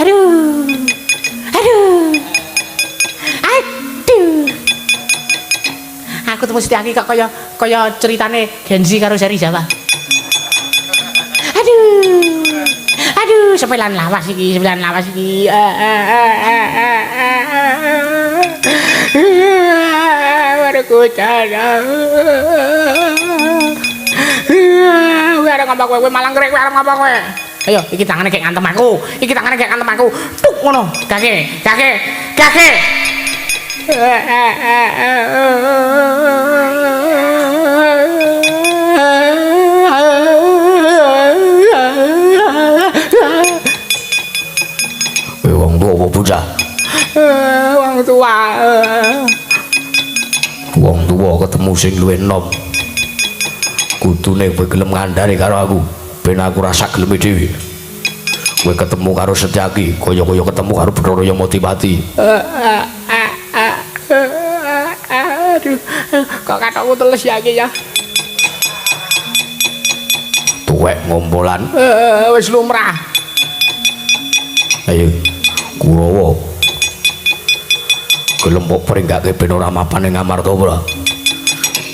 Aduh. Aduh. Aduh. Aku temu Setyaki kok kaya kaya ceritane Genzi karo Seri Jawa. Aduh. Aduh, sepelan lawas iki, sepelan lawas iki. Werkudara. Kowe arep ngapa kowe? Kowe malang krek, kowe arep ngapa kowe? Ayo, iki tangane gek ngantem aku. Iki tangane gek ngantem aku. Tuk ngono. Gage, gage, gage. Kowe wong tuwa apa bocah? Wong tuwa. Wong tuwa ketemu sing luwih enom. Kudune kowe gelem ngandhani karo aku, ben aku rasa geleme dhewe. Kowe ketemu karo Setyaki, kaya-kaya ketemu karo Bathara Yamadipati. Aduh, kok kathokku teles ya iki ya. Tuwek ngompolan. Wis lumrah. Ayo, Kurawa. Gelem kok pringgake ben ora mapan ning Ngamarta ora?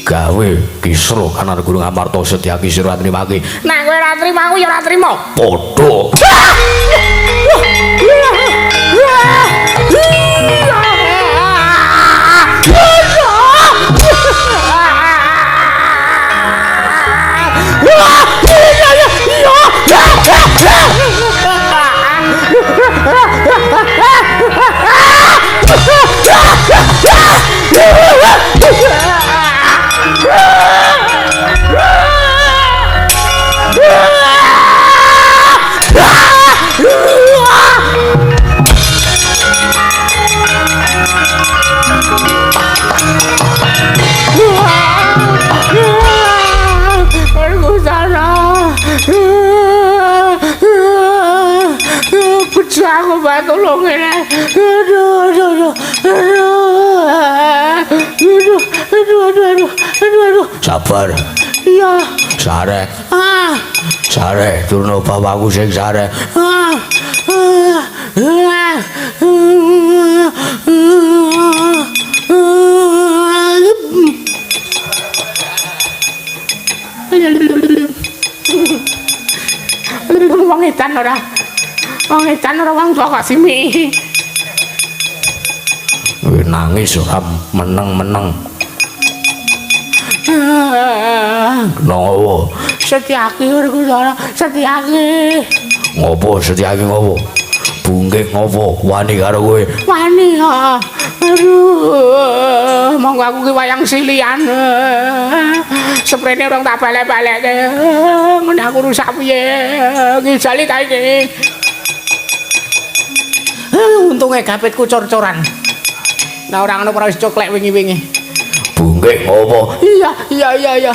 Gawe kisruh kanan Guru Ngamarta Setyaki sira trimake. Nek kowe ora trima aku ya ora trima. Padha. Aku mbak tolong ini. Aduh, aduh, aduh, aduh, aduh, aduh, aduh, aduh, aduh. Sabar. Iya. Sare. Ah. Sare, turno bapakku sing sare. Ah. Ah. Ah. Wong edan ora. Wong edan ora wong tua kok simi. Nangis ora meneng-meneng. Ngopo? Setyaki Werkudara, Setyaki. Ngopo Setyaki ngopo? Bungke ngopo? Wani karo kowe? Wani ha. Aduh, monggo aku ki wayang silian. Seprene urung tak balek-balekke. Ngene aku rusak piye? Ngijali ta iki. Untunge gapitku cor-coran. Nah ora ngono ora wis coklek wingi-wingi. Bungke ngopo? Iya, iya, iya, iya.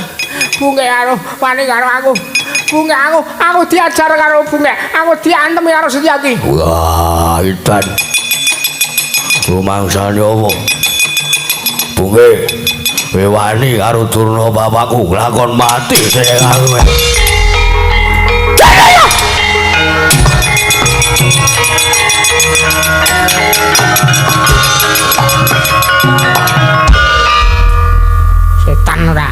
Bungke karo wani karo aku. Bungke aku diajar karo Bungke. Aku diantem karo Setyaki. Wah, edan. Rumangsane opo? Bungke kowe wani karo Durna bapakku lakon mati sing aku. Setan ora.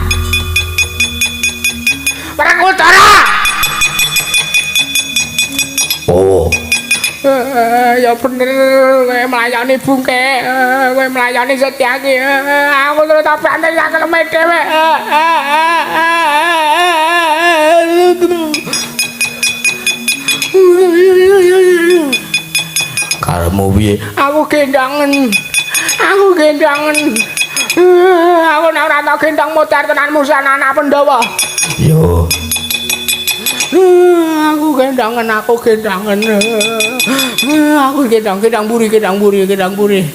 Werkudara. Oh. Ya bener kowe mlayani Bungke, kowe mlayani Setyaki. Aku terus tak banting sak keleme dhewe. Karepmu piye? Aku gendangen. Aku gendangen. Aku nek ora tau gendang modar tenan musan anak Pandhawa. Yo. Aku gendangen, aku gendangen. Aku gendang, gendang buri, gendang buri, gendang buri.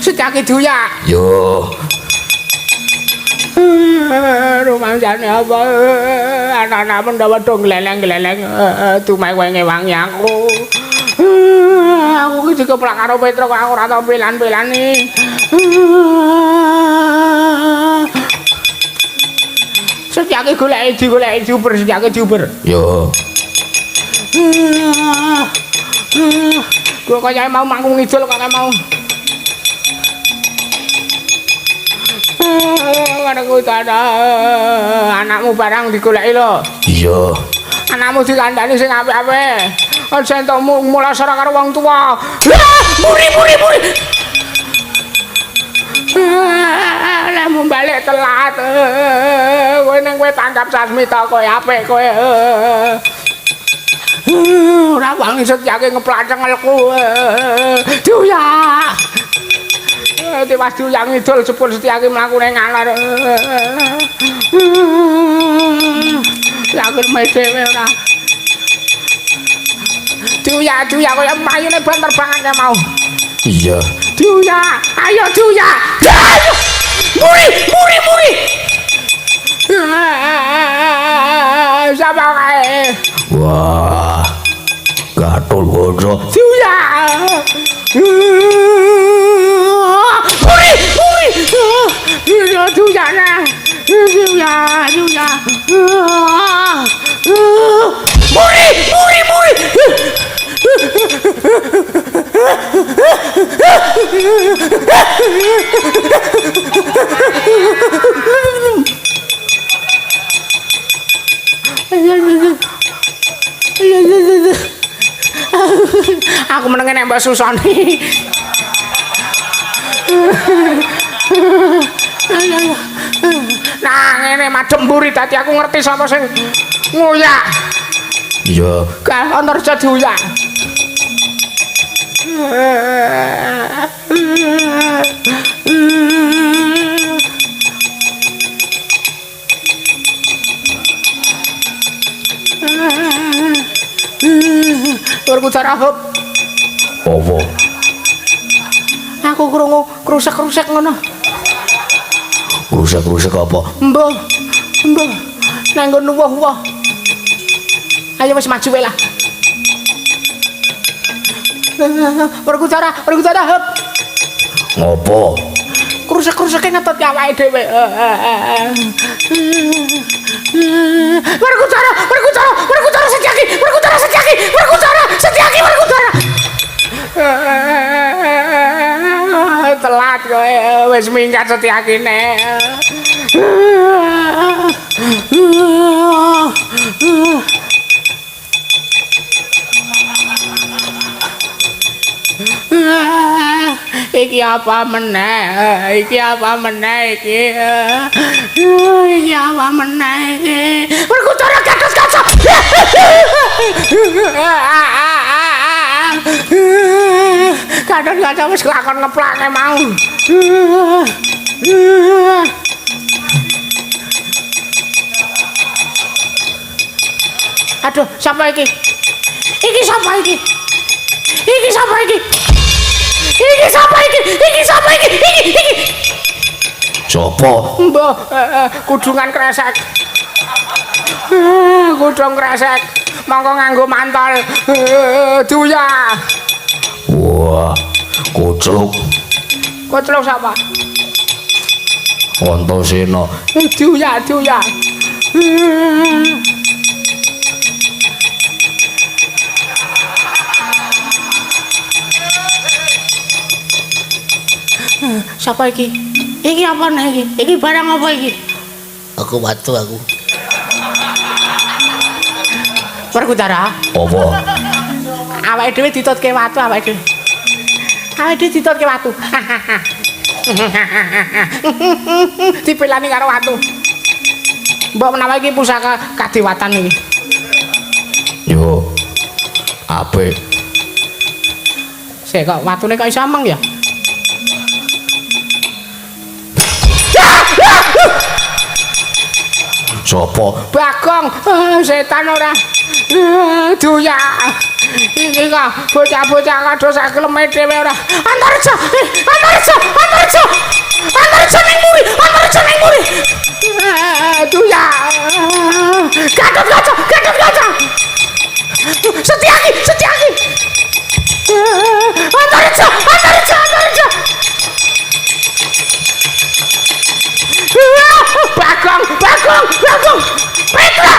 Setyaki duyak. Yo. Rumangsane apa? Anak-anak Pandhawa do gleleng-gleleng dumeh kowe ngewangi aku. Aku ki dikeplak karo Petruk aku ora tau pelan-pelane. Setyaki goleki digoleki diuber, Setyaki diuber. Yo. Gua kaya mau mangkung ngidul kok mau. Werkudara, anakmu barang digoleki lho. Iya. Anakmu dikandani sing apik-apik. Aja entuk mulasara karo wong tuwa. Muri muri muri. Lehmu balik telat. Kowe nang kowe tanggap sasmita kowe apik kowe. Ora wangi Setyaki ngeplak cengelku. Duyak. Tiwas duyang ngidul jebul Setyaki mlakune ngalor. Yakin me dhewe ora. Duyak duyak kaya mayune banter banget kae mau. Iya. Duyak, ayo duyak. Ayo. Muri, muri, muri. Siapa kae? Wah. Gatul gojo. Duyak. Muri, muri. Duyak nah. Duyak, duyak. Muri, muri, muri. menenge nek mbok susoni. Nah, ngene madhep mburi dadi aku ngerti sapa sing nguyak. Iya. Gak Antarja diuyak. Werkudara hop. Apa? Aku krungu krusek-krusek ngono. Krusek-krusek apa? Mbah. Mbah. Nang nggon woh-woh. Ayo wis maju wae lah. Werkudara, Werkudara hop. Ngopo? Krusek-kruseke ngetut awake dhewe. Werkudara, Werkudara, Werkudara Setyaki, Werkudara Setyaki, Werkudara Setyaki, Werkudara. Telat kowe wis minggat Setyakine. Iki apa meneh? Iki apa meneh iki? Iki apa meneh iki? Werkudara Gatotkaca. Gatotkaca wis kelakon ngeplake mau. Aduh, siapa iki? Iki siapa iki? Iki siapa iki? Iki siapa iki? Iki siapa iki? Iki iki. Sopo? Mbah, kudungan kresek. Kudung kresek. Mongko nganggo mantol. Duya. Wah, kocluk. Kocluk sapa? Antasena. Duya, duya. Siapa iki? Iki apa nih iki? Iki barang apa iki? Aku watu aku. Werkudara. Apa? Awake dhewe ditutke watu awake dhewe. Awake dhewe ditutke watu. Dipelani karo watu. Mbok menawa iki pusaka kadewatan iki. Yo. Apik. Sik kok watune kok iso ameng ya? Sopo? Bagong, setan ora. Duya. Iki kok bocah-bocah kados sakeleme dhewe ora. Antarja, Antarja, Antarja. Antarja ning mburi, Antarja ning mburi. Duya. Gatotkaca, Gatotkaca. Setyaki, Setyaki. Antarja, Antarja, Antarja. Bagong, Bagong, Bagong. Petra,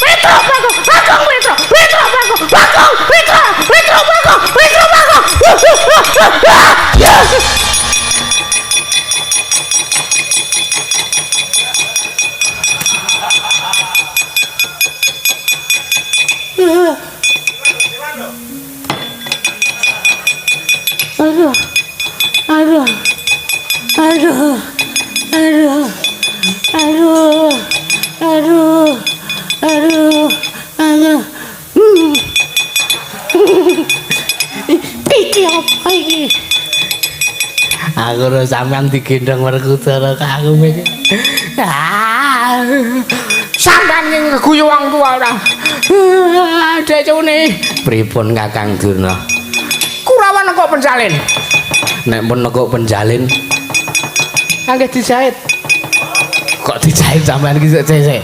Petra, Bagong, Bagong, Petra, Petra, Bagong, Bagong, Petra, Petra, Bagong, Petra, Bagong. Aduh, aduh, aduh, aduh. Aduh, aduh, aduh, aduh. Iki apa iki? Aku ora sampean digendhong Werkudara kok aku iki. Sampean iki ngeguyu wong tuwa ora. Decune. Pripun Kakang Durna? Kurawan nekuk penjalin. Nek pun nekuk penjalin kangge dijahit. Kok dijahit sampean iki sik sik.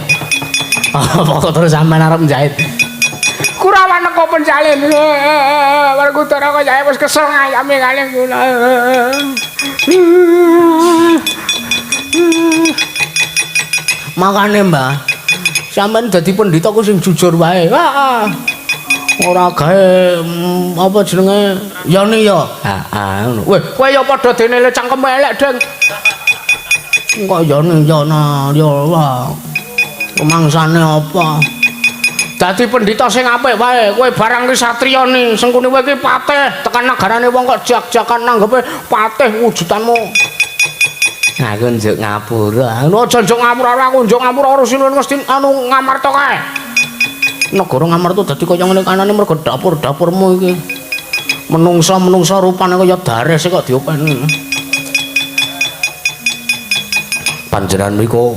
Apa kok terus sampean arep njahit? Kurawan nekuk penjalin. Werkudara kok jae wis kesel ngayame kalih kula. Makane, Mbah, sampean dadi pendhita ku sing jujur wae. Heeh. Ora gawe apa jenenge yoni ya. Heeh, ngono. Weh, kowe ya padha dene le cangkeme elek, Deng. Kok yoni ya na ya wah. Mangsane apa? Dadi pendhita sing apik wae, kowe barang ki satriya ni, sengkuni kowe iki patih, tekan nagarane wong kok jak-jakan nanggepe patih wujudanmu. Aku njuk ngapura. Aja njuk ngapura, aku njuk ngapura karo Sinuwun Ngastina anu Ngamarta kae. Negara Ngamarta dadi kaya ngene kanane mergo dapur-dapurmu iki. Menungsa-menungsa rupane kaya dares kok diopeni. Panjenengan mriku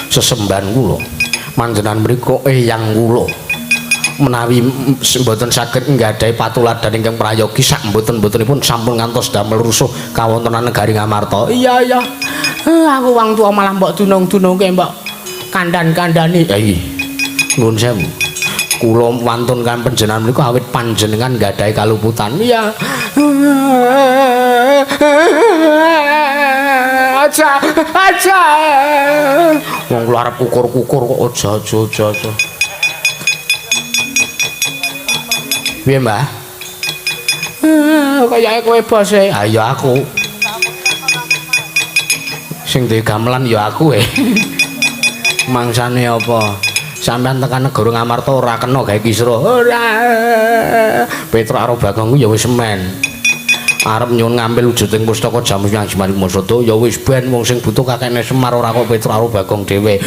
sesembahan kula. Panjenengan mriku eyang kula. Menawi mboten saged nggadahi patuladan ingkang prayogi sak mboten-mbotenipun sampun ngantos damel rusuh kawontenan negari Ngamarta. Iya iya. Aku wong tuwa malah mbok dunung-dunungke mbok kandhan-kandhani. Iya. Nuwun sewu. Kula wantun kan panjenengan mriku awit panjenengan nggadahi kaluputan. Iya. Aja, aja. Wong kula arep kukur-kukur kok aja aja aja aja. Piye, Mbah? Kayake kowe bos e. Ha ya aku. Sing duwe gamelan ya aku e. Mangsane apa? Sampeyan tekan negara Ngamarta ora kena gawe kisruh. Ora. Petruk karo Bagong ku ya wis semen. Arep nyuwun ngambil wujuding pustaka Jamus Yang Jimat Masada ya wis ben wong sing butuh kakekne Semar ora kok Petruk karo Bagong dhewe.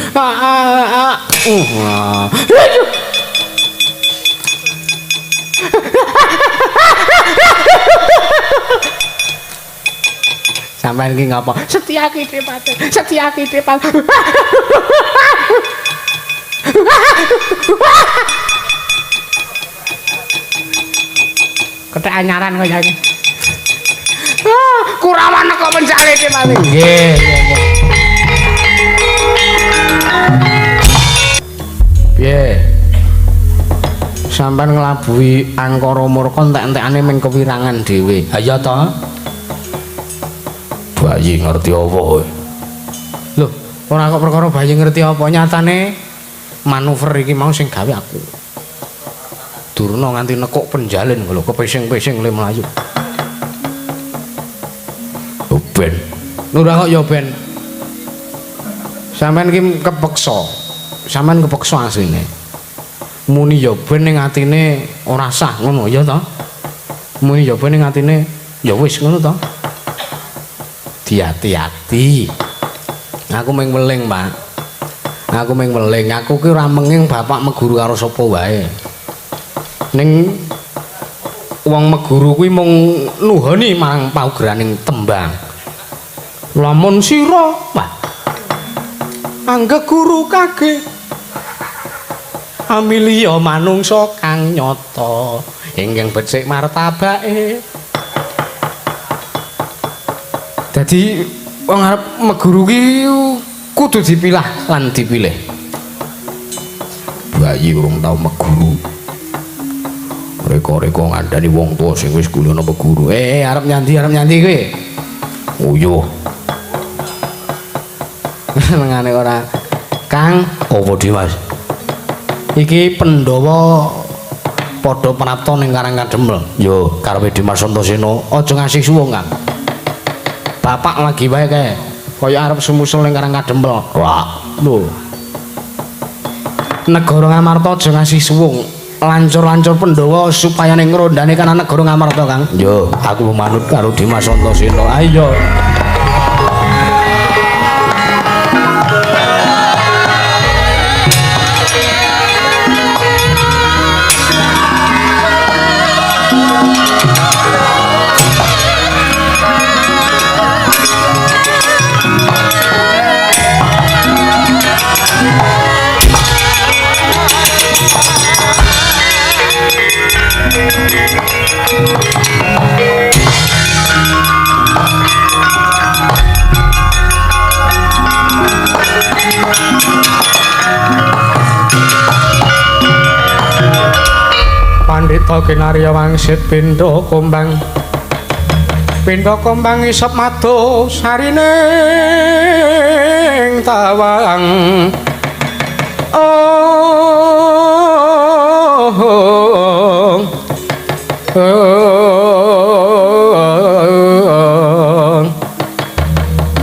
Sampeyan iki ngapa? Setyaki Depate, Setyaki Depate. Kethek anyaran kaya iki. Kurawan kok mencale iki Mas. Nggih, nggih. Piye? Sampeyan nglabuhi angkara murka entek-entekane ming kewirangan dhewe. Ha iya to? Bayi ngerti apa kowe? Lho, ora kok perkara bayi ngerti apa, nyatane manuver iki mau sing gawe aku. Durna nganti nekuk penjalin lho, kepesing-pesing le mlayu. Oh ben. Ora kok ya ben. Sampeyan iki kepeksa. Sampeyan kepeksa asline. Muni ya ben ning atine ora sah ngono ya to? Muni ya ben ning atine ya wis ngono to? Diati-ati. Aku mung weling, Pak. Aku mung weling. Aku ki ora menging bapak meguru karo sapa wae. Ning wong meguru kuwi mung nuhoni marang paugraning tembang. Lamun sira, Pak, anggep guru kage amiliya manungsa kang nyata ingkang becik martabake. Dadi wong arep meguru ki kudu dipilah lan dipilih. Bayi urung tau meguru. Reka-reka ngandani wong tuwa sing wis kulino meguru. Arep nyandi kowe. Uyuh. Senengane ora. Kang, apa Dimas? Iki Pandhawa padha prapta ning Karang Kadempel. Yo, karepe Dimas Antasena aja ngasih suwung, Kang. Bapak lagi wae kae. Kaya arep sumusul ning Karang Kadempel. Wah, lho. Negara Ngamarta aja ngasih suwung. Lancur-lancur Pandhawa supaya ning ngrondane kana negara Ngamarta, Kang. Yo, aku manut karo Dimas Antasena. Ayo. Pandhita kinarya wangsit pindha kumbang. Pindha kumbang isep madu sarining tawang. Oh, oh, oh.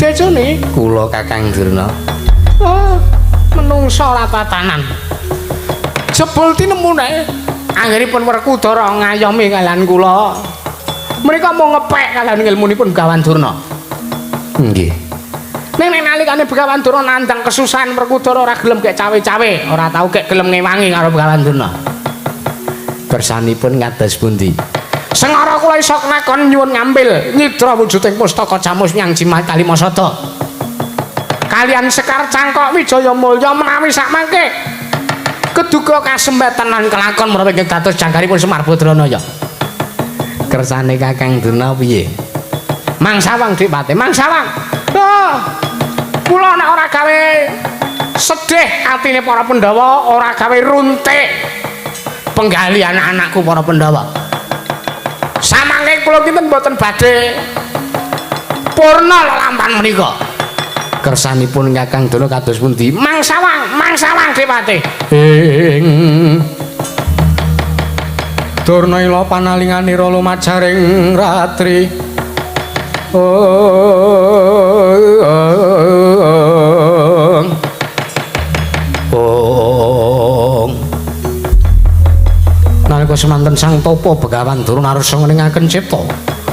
Decone kula Kakang Durna. Oh, menungsa ora tatanan. Jebul tinemu nek anggenipun Werkudara ngayomi kalian kula. Mereka mau ngepek kalian ilmunipun Begawan Durna. Nggih. Ning nek nalikane Begawan Durna nandhang kesusahan Werkudara ora gelem gek cawe-cawe, ora tau gek gelem ngewangi karo Begawan Durna. Kersanipun kados pundi? Sengara kula iso kelakon nyuwun ngambil nyidra wujuding pustaka Jamus Nyang Jimat Kalimasada. Kalian Sekar Cangkok Wijaya Mulya menawi sakmangke keduga kasembatan lan kelakon menawi ingkang dados jangkaripun Semar Badranaya. Kersane Kakang Durna piye? Mangsawang Dipate, mangsawang. Oh, kula nek ora gawe sedih atine para Pandhawa, ora gawe runtik penggali anak-anakku para Pandhawa. Samangke kula kinten mboten badhe purna lelampahan menika. Kersanipun Kakang Durna kados pundi? Mangsawang, mangsawang Dipate. Ing Durna ila panalinganira lumajaring ratri. Ong. Ong. Nalika semanten Sang Tapa Begawan Durna arsa ngeningaken cipta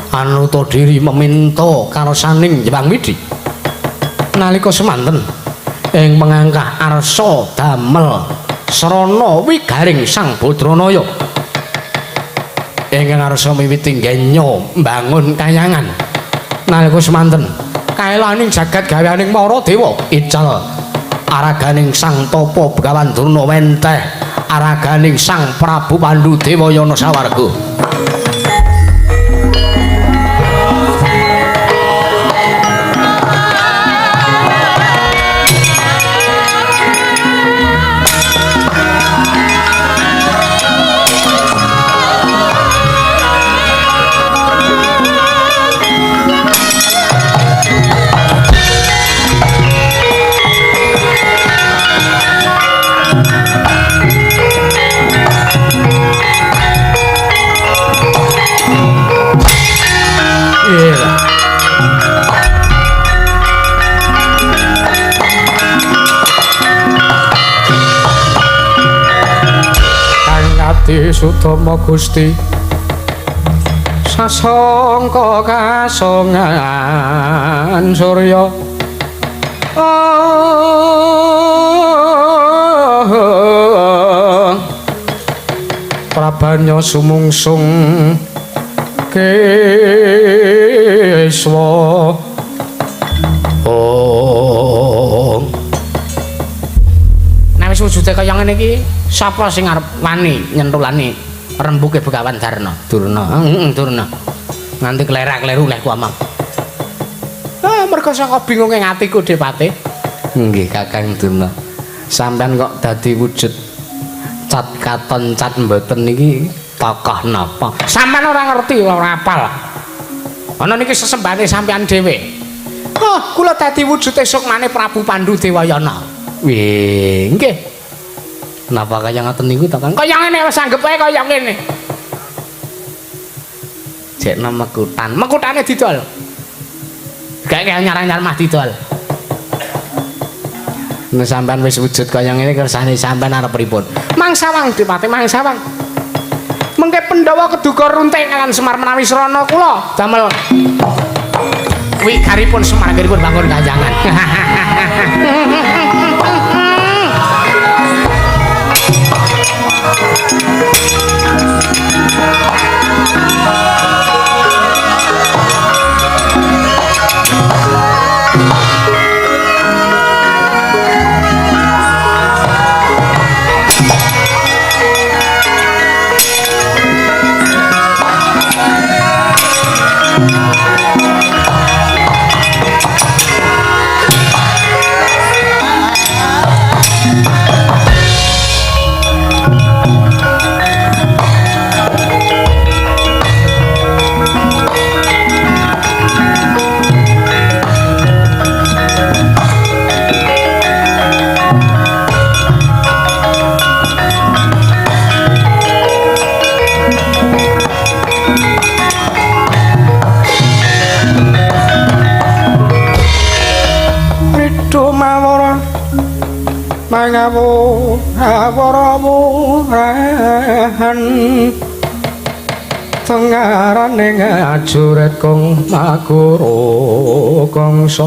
anuta diri meminta karsaning Hyang Widhi. Nalika semanten ing pengangkah arsa damel srana wigaring Sang Badranaya ingkang arsa miwiti ngenya mbangun kayangan. Nalika semanten kaelaning jagat gaweaning para dewa ical araganing Sang Tapa Begawan Durna wenteh araganing Sang Prabu Pandu Dewayana sawarga. Kang Sutama Gusti sasangka kasongan surya. Prabanya sumungsung keswa. Ong. Nek wis wujude kaya ngene iki, sapa sing arep wani nyentulane rembuke Begawan Darna? Durna. Heeh, Durna. Nganti klerak-kleru leh ku amang. Ah, mergo saka bingunge atiku Depate. Nggih Kakang Durna. Sampeyan kok dadi wujud cat katon cat mboten niki tokoh napa? Sampeyan ora ngerti, ora apal. Ana niki sesembahane sampeyan dhewe. Oh, kula dadi wujude sukmane Prabu Pandu Dewayana. Wih, nggih. Napa kaya ngoten niku to, Kang? Kaya ngene wis anggep wae kaya ngene. Jekno mekutan. Mekutane didol. Gak kaya nyarang-nyarang mah didol. Nek sampean wis wujud kaya ngene kersane sampean arep pripun? Mangsawang Dipate, mangsawang. Mengke Pandhawa keduga runting kalian Semar menawi srana kula damel wigaripun Semar anggenipun bangun kayangan. Mangawu Awara murahan tengarane ngajuret kong maguru kangsa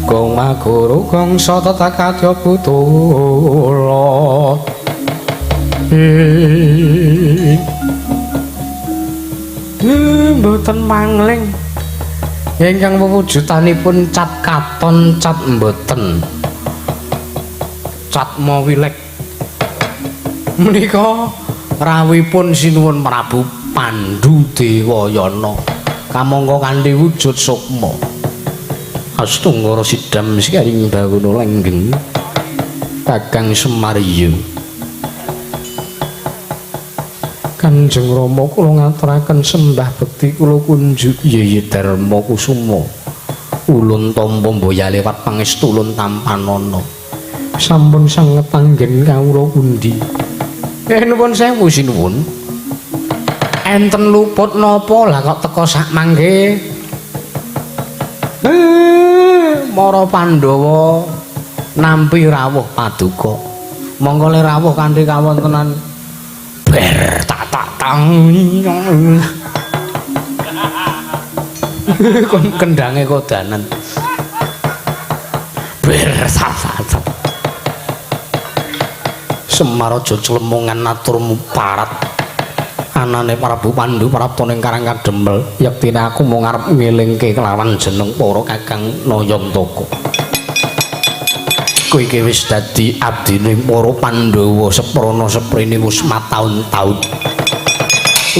kong maguru kangsa tetakadya putula mboten mangling ingkang wewujudanipun cat katon cat mboten cat mawilek menika rawuhipun Sinuwun Prabu Pandhu Dewayana kamangka kanthi wujud sukma astungara sidam sikaring bawana langgeng Kakang Semarya. Kanjeng Rama kula ngaturaken sembah bekti kula kunjuk Yeye Darma Kusuma ulun tampa mboya lewat pangestu ulun tampanana sampun sanget anggen kawula pundi. Nuwun sewu sinuwun. Enten luput napa lah kok teka sak mangke? Para Pandhawa nampi rawuh paduka. Monggo le rawuh kanthi kawontenan ber tak tak tang. Kon kendange kodanan. Ber tak tak tak. Semar aja clemungan aturmu parat anane Prabu Pandhu prapta ning Karang Kadempel yektine aku mung arep ngelingke kelawan jeneng para Kakang Nayantaka. Kowe iki wis dadi abdine para Pandhawa seprana seprene wis mataun-taun.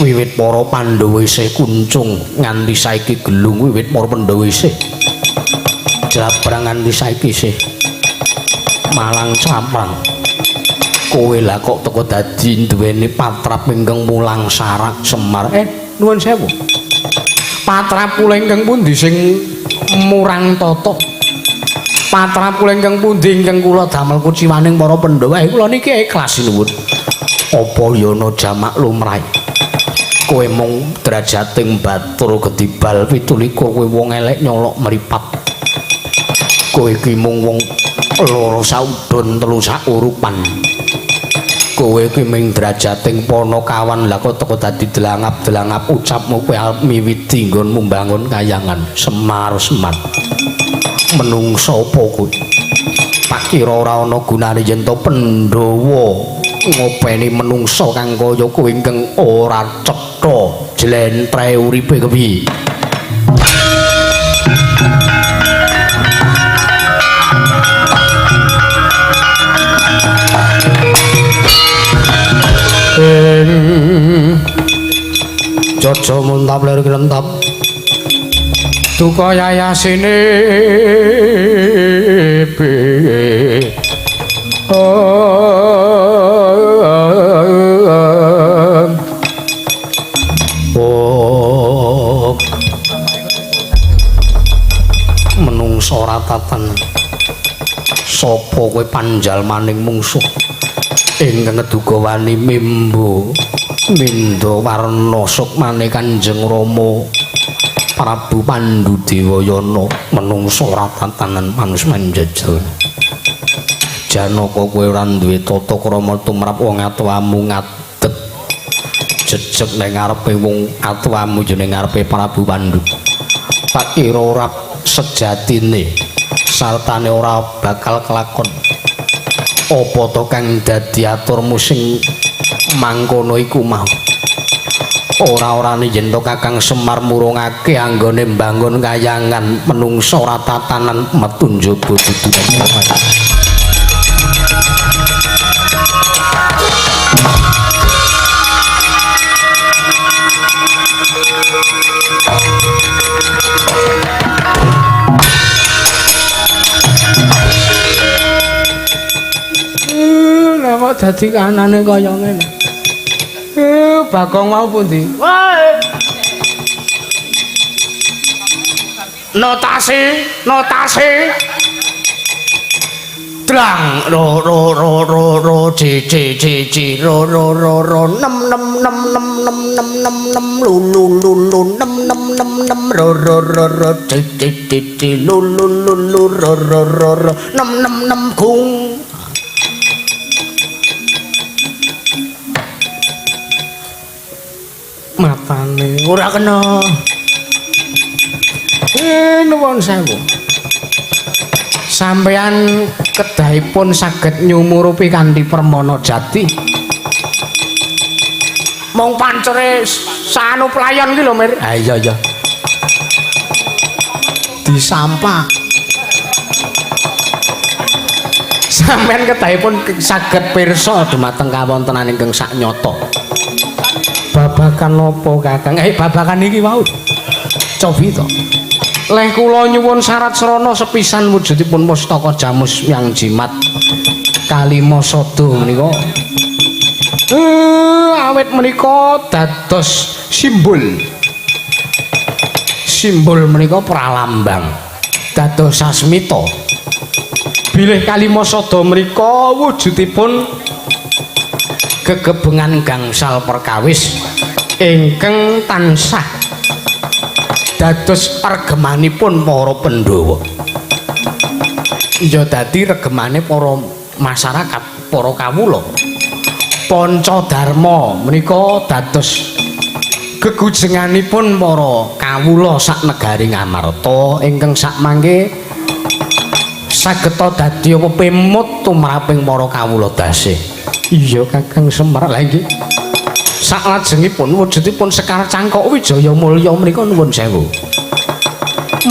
Wiwit para Pandhawa isih kuncung nganti saiki gelung, wiwit para Pandhawa isih jlabrang nganti saiki isih malang camprang. Kowe lah kok teko dadi duweni patrap ingkang mulang sarak Semar. Nuwun sewu. Patrap kula ingkang pundi sing murang tata? Patrap kula ingkang pundi ingkang kula damel kuciwaning para Pandhawa? Kula niki ikhlas sinuwun. Apa yana jamak lumrahe? Kowe mung drajating batur gedibal 27, kowe wong elek nyolok mripat. Kowe iki mung wong loro saudon telu saurupan. Kowe iki ming drajating panakawan lah kok teko dadi delangap-delangap ucapmu kowe arep miwiti nggonmu mbangun kayangan. Semar Semar. Menungsa apa kowe? Tak kira ora ana gunane yen to Pandhawa ngopeni menungsa kang kaya kowe ingkang ora cetha jlentre uripe kepiye. Jojo muntap lir klentap duka yayasine be oh menungso ratatan sapa kowe panjalmaning mungsuh ingkang ngeduga wani mimbo mindha warna sukmane Kanjeng Rama Prabu Pandhu Dewayana menungso ratatanan manus manjajal. Janaka kowe ora duwe tata krama tumrap wong atuwamu ngadeg jejeg ning ngarepe wong atuwamu jeneng ngarepe Prabu Pandhu. Tak kira ora sejatine sartane ora bakal kelakon. Apa to kang dadi aturmu sing mangkono iku mau? Ora-orane yen to Kakang Semar murungake anggone mbangun kayangan menungsa ora tatanan metu njaba dudu. Kok dadi kanane kaya ngene. Bagong mau pundi? Wae. Notasi, notasi. Dlang ro ro ro ro ro c c c c ro ro ro ro 6 6 6 6 6 6 6 6 lu lu lu lu 6 6 6 6 ro ro ro ro c c c c lu lu lu lu ro ro ro ro 6 6 6 kung. Rasane ora kena. Nuwun sewu. Sampeyan kedahipun saged nyumurupi kanthi permana jati. Mung pancere sanu playon iki lho, Mir. Ha iya iya. Disampak. Sampeyan kedahipun saged pirsa dumateng kawontenan ingkang saknyata. Babagan napa, Kakang? Babagan iki wau. Cobi to. Leh kula nyuwun syarat srana sepisan wujudipun pustaka Jamus Yang Jimat Kalima Sada menika. Awit menika dados simbol. Simbol menika pralambang dados sasmita. Bilih Kalima Sada menika wujudipun gegebengan gangsal perkawis ingkang tansah dados regemanipun para Pandhawa. Ya dadi regemane para masyarakat, para kawula. Panca Dharma menika dados gegujenganipun para kawula sak negari Ngamarta ingkang sakmangke sageta dadi pemut tumraping para kawula dasih. Iya Kakang Semar. Lha nggih. Saklajengipun wujudipun Sekar Cangkok Wijaya Mulya menika nuwun sewu.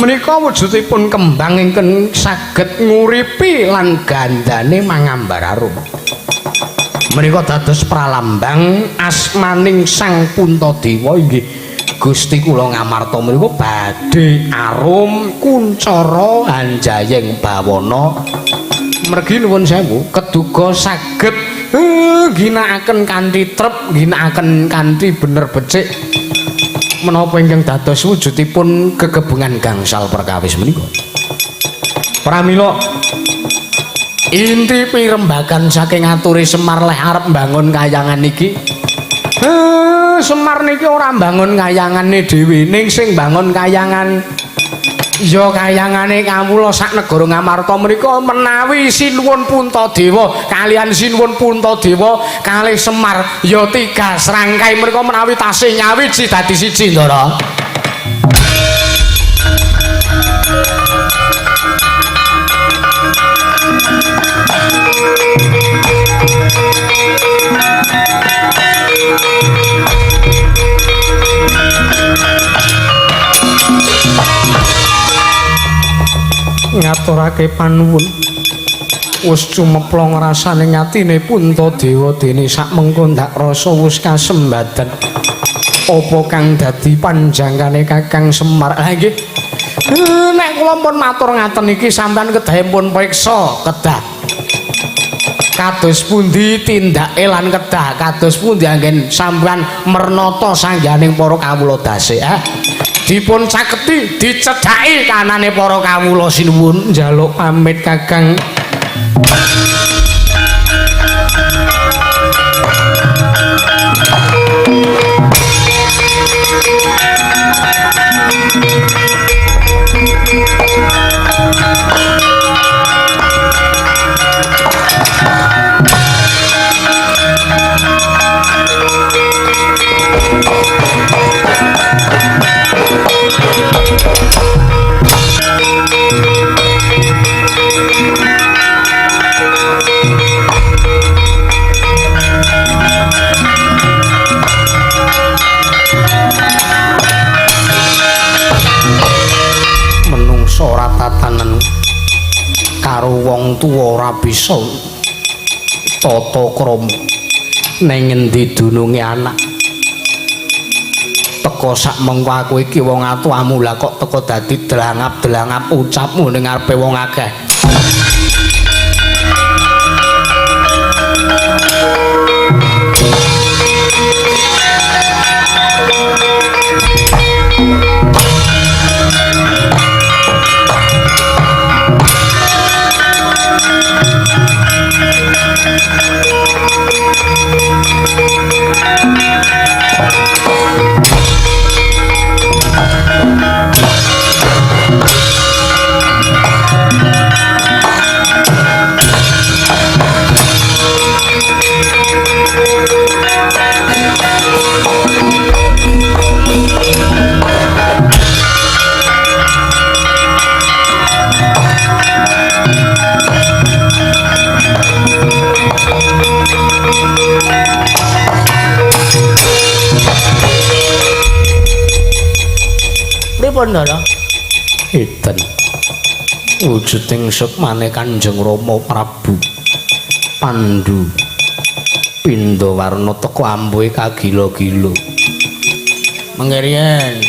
Menika wujudipun kembang ingkang saged nguripi lan gandane mangambar arum. Menika dados pralambang asmaning Sang Puntadewa inggih Gusti kula Ngamarta menika badhe arum kuncara anjayeng bawana. Mergi nuwun sewu keduga saged ginakaken kanthi trep, ginakaken kanthi bener becik menapa ingkang dados wujudipun gegebengan gangsal perkawis menika. Pramila inti pirembagan saking aturi Semar leh arep mbangun kayangan iki. Semar niki ora mbangun kayangane dhewe, ning sing mbangun kayangan ya kayangane kawula sak negara Ngamarta menika menawi Sinuwun Puntadewa kaliyan Sinuwun Puntadewa kalih Semar ya tiga serangkai menika menawi tasih nyawiji dadi siji, Ndara. Ngaturake panuwun wis cumeplong rasane atine Puntadewa dene sak mengko ndak rasa wis kasembadan apa kang dadi panjangkane Kakang Semar. Ha nggih. Nek kula pun matur ngaten iki sampean kedah pun priksa kedah kados pundi tindake lan kedah kados pundi anggen sampean mernata sangganing para kawula dasih. Dipun caketi dicedhaki kanane para kawula sinuwun njaluk pamit Kakang. Menungso ora tatanen karo wong tuwa ora bisa tata krama ning ngendi dununge anak. Teko sak mengko aku iki wong atuamu lah kok teko dadi delangap-delangap ucapmu ning ngarepe wong akeh. Pripun, Ndara? Edan. Wujuding sukmane Kanjeng Rama Prabu Pandu Pindawarna teka ampuhe kagila-gila. Mengke riyen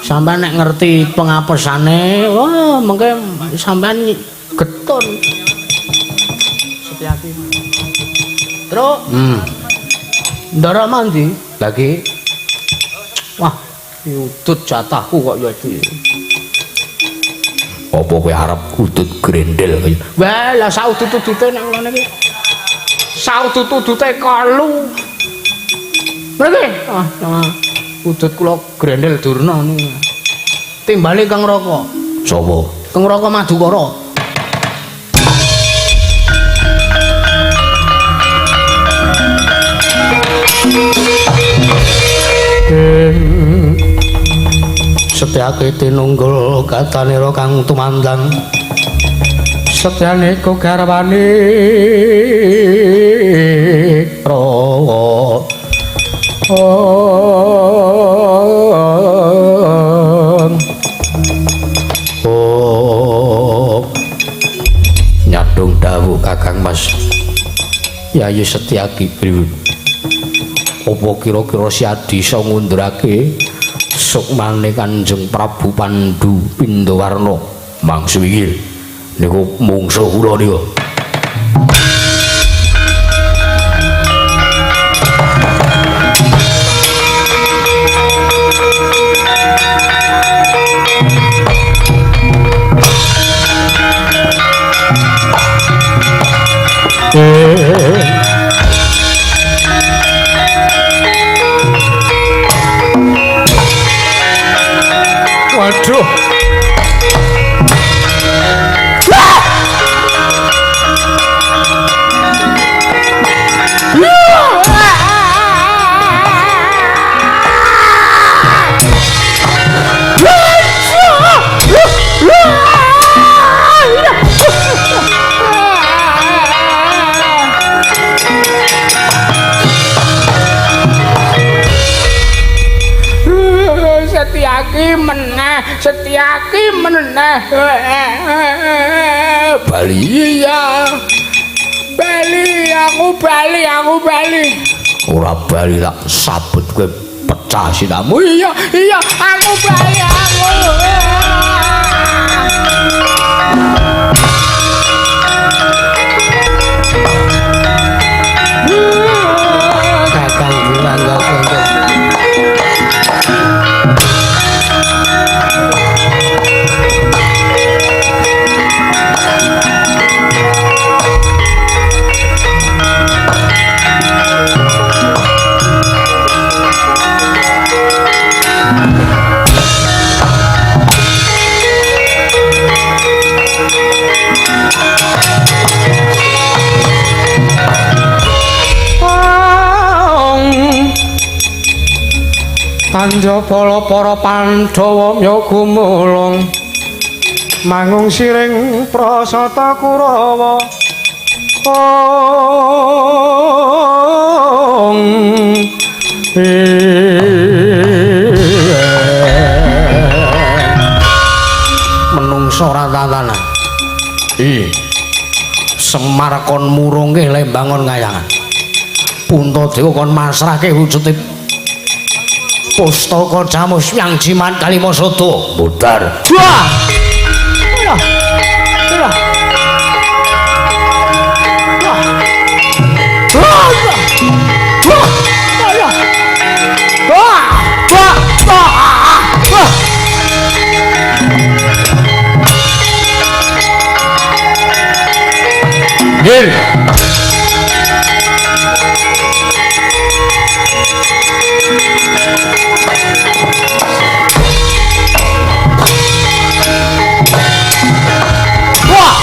sampean nek ngerti pengapesane, wah mengke sampean getun. Setyaki. Truk. Ndara mandi Lagi wah, udut jatahku kok ya iki. Apa kowe arep udut grendel kaya? Wah, lah saudut-udute nek ngono iki. Saudut-udute kalu. Mriki. Ah, udut kula grendel Durna niku. Timbali Kang Raka. Sapa? Kang Raka Madukara. Setyake tinunggul katanira kang tumandang setyane garwane rawa. Oh, nyadong dawuh Kakang Mas Yayi Setyaki pripun? Apa kira-kira si Adi iso ngundurake sukmane Kanjeng Prabu Pandu Pindawarna? Mangsu iki niku mungsuh kula niku. Waduh. Setyaki meneh, Setyaki meneh. Bali. Iya. Bali, aku bali, aku bali. Ora bali tak sabet kowe pecah sinamu. Iya, iya, aku bali aku. Kakang Durangga Kuntung. Panjapala para Pandhawa mya gumulung mangung siring prasata Kurawa. Ong Menungso ora tatanan. Semar kon murungke lembangon kayangan. Puntadewa kon masrahke wujude pustaka Jamus yang jimat Kalimasada. Mudar. Wah. Wah. Wah. Wah. Wah. Wah. Wah. Wah. Wah. Nggih. Wah.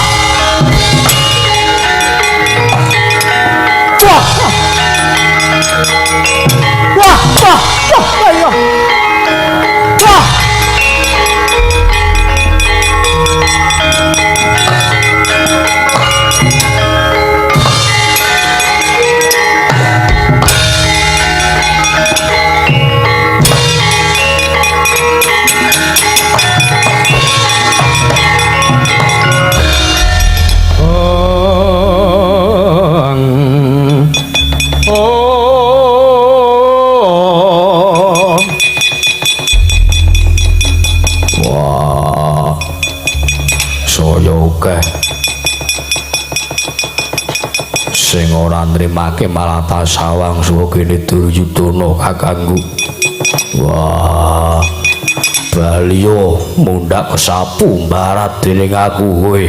Wah. Wah, wah, wah, ayo. Wah. Wah, saya akeh sing ora nrimake malah tasawang suwa kene Duryudana kakangku. Wah, baliyo mundhak kesapu mbarat dening aku kowe.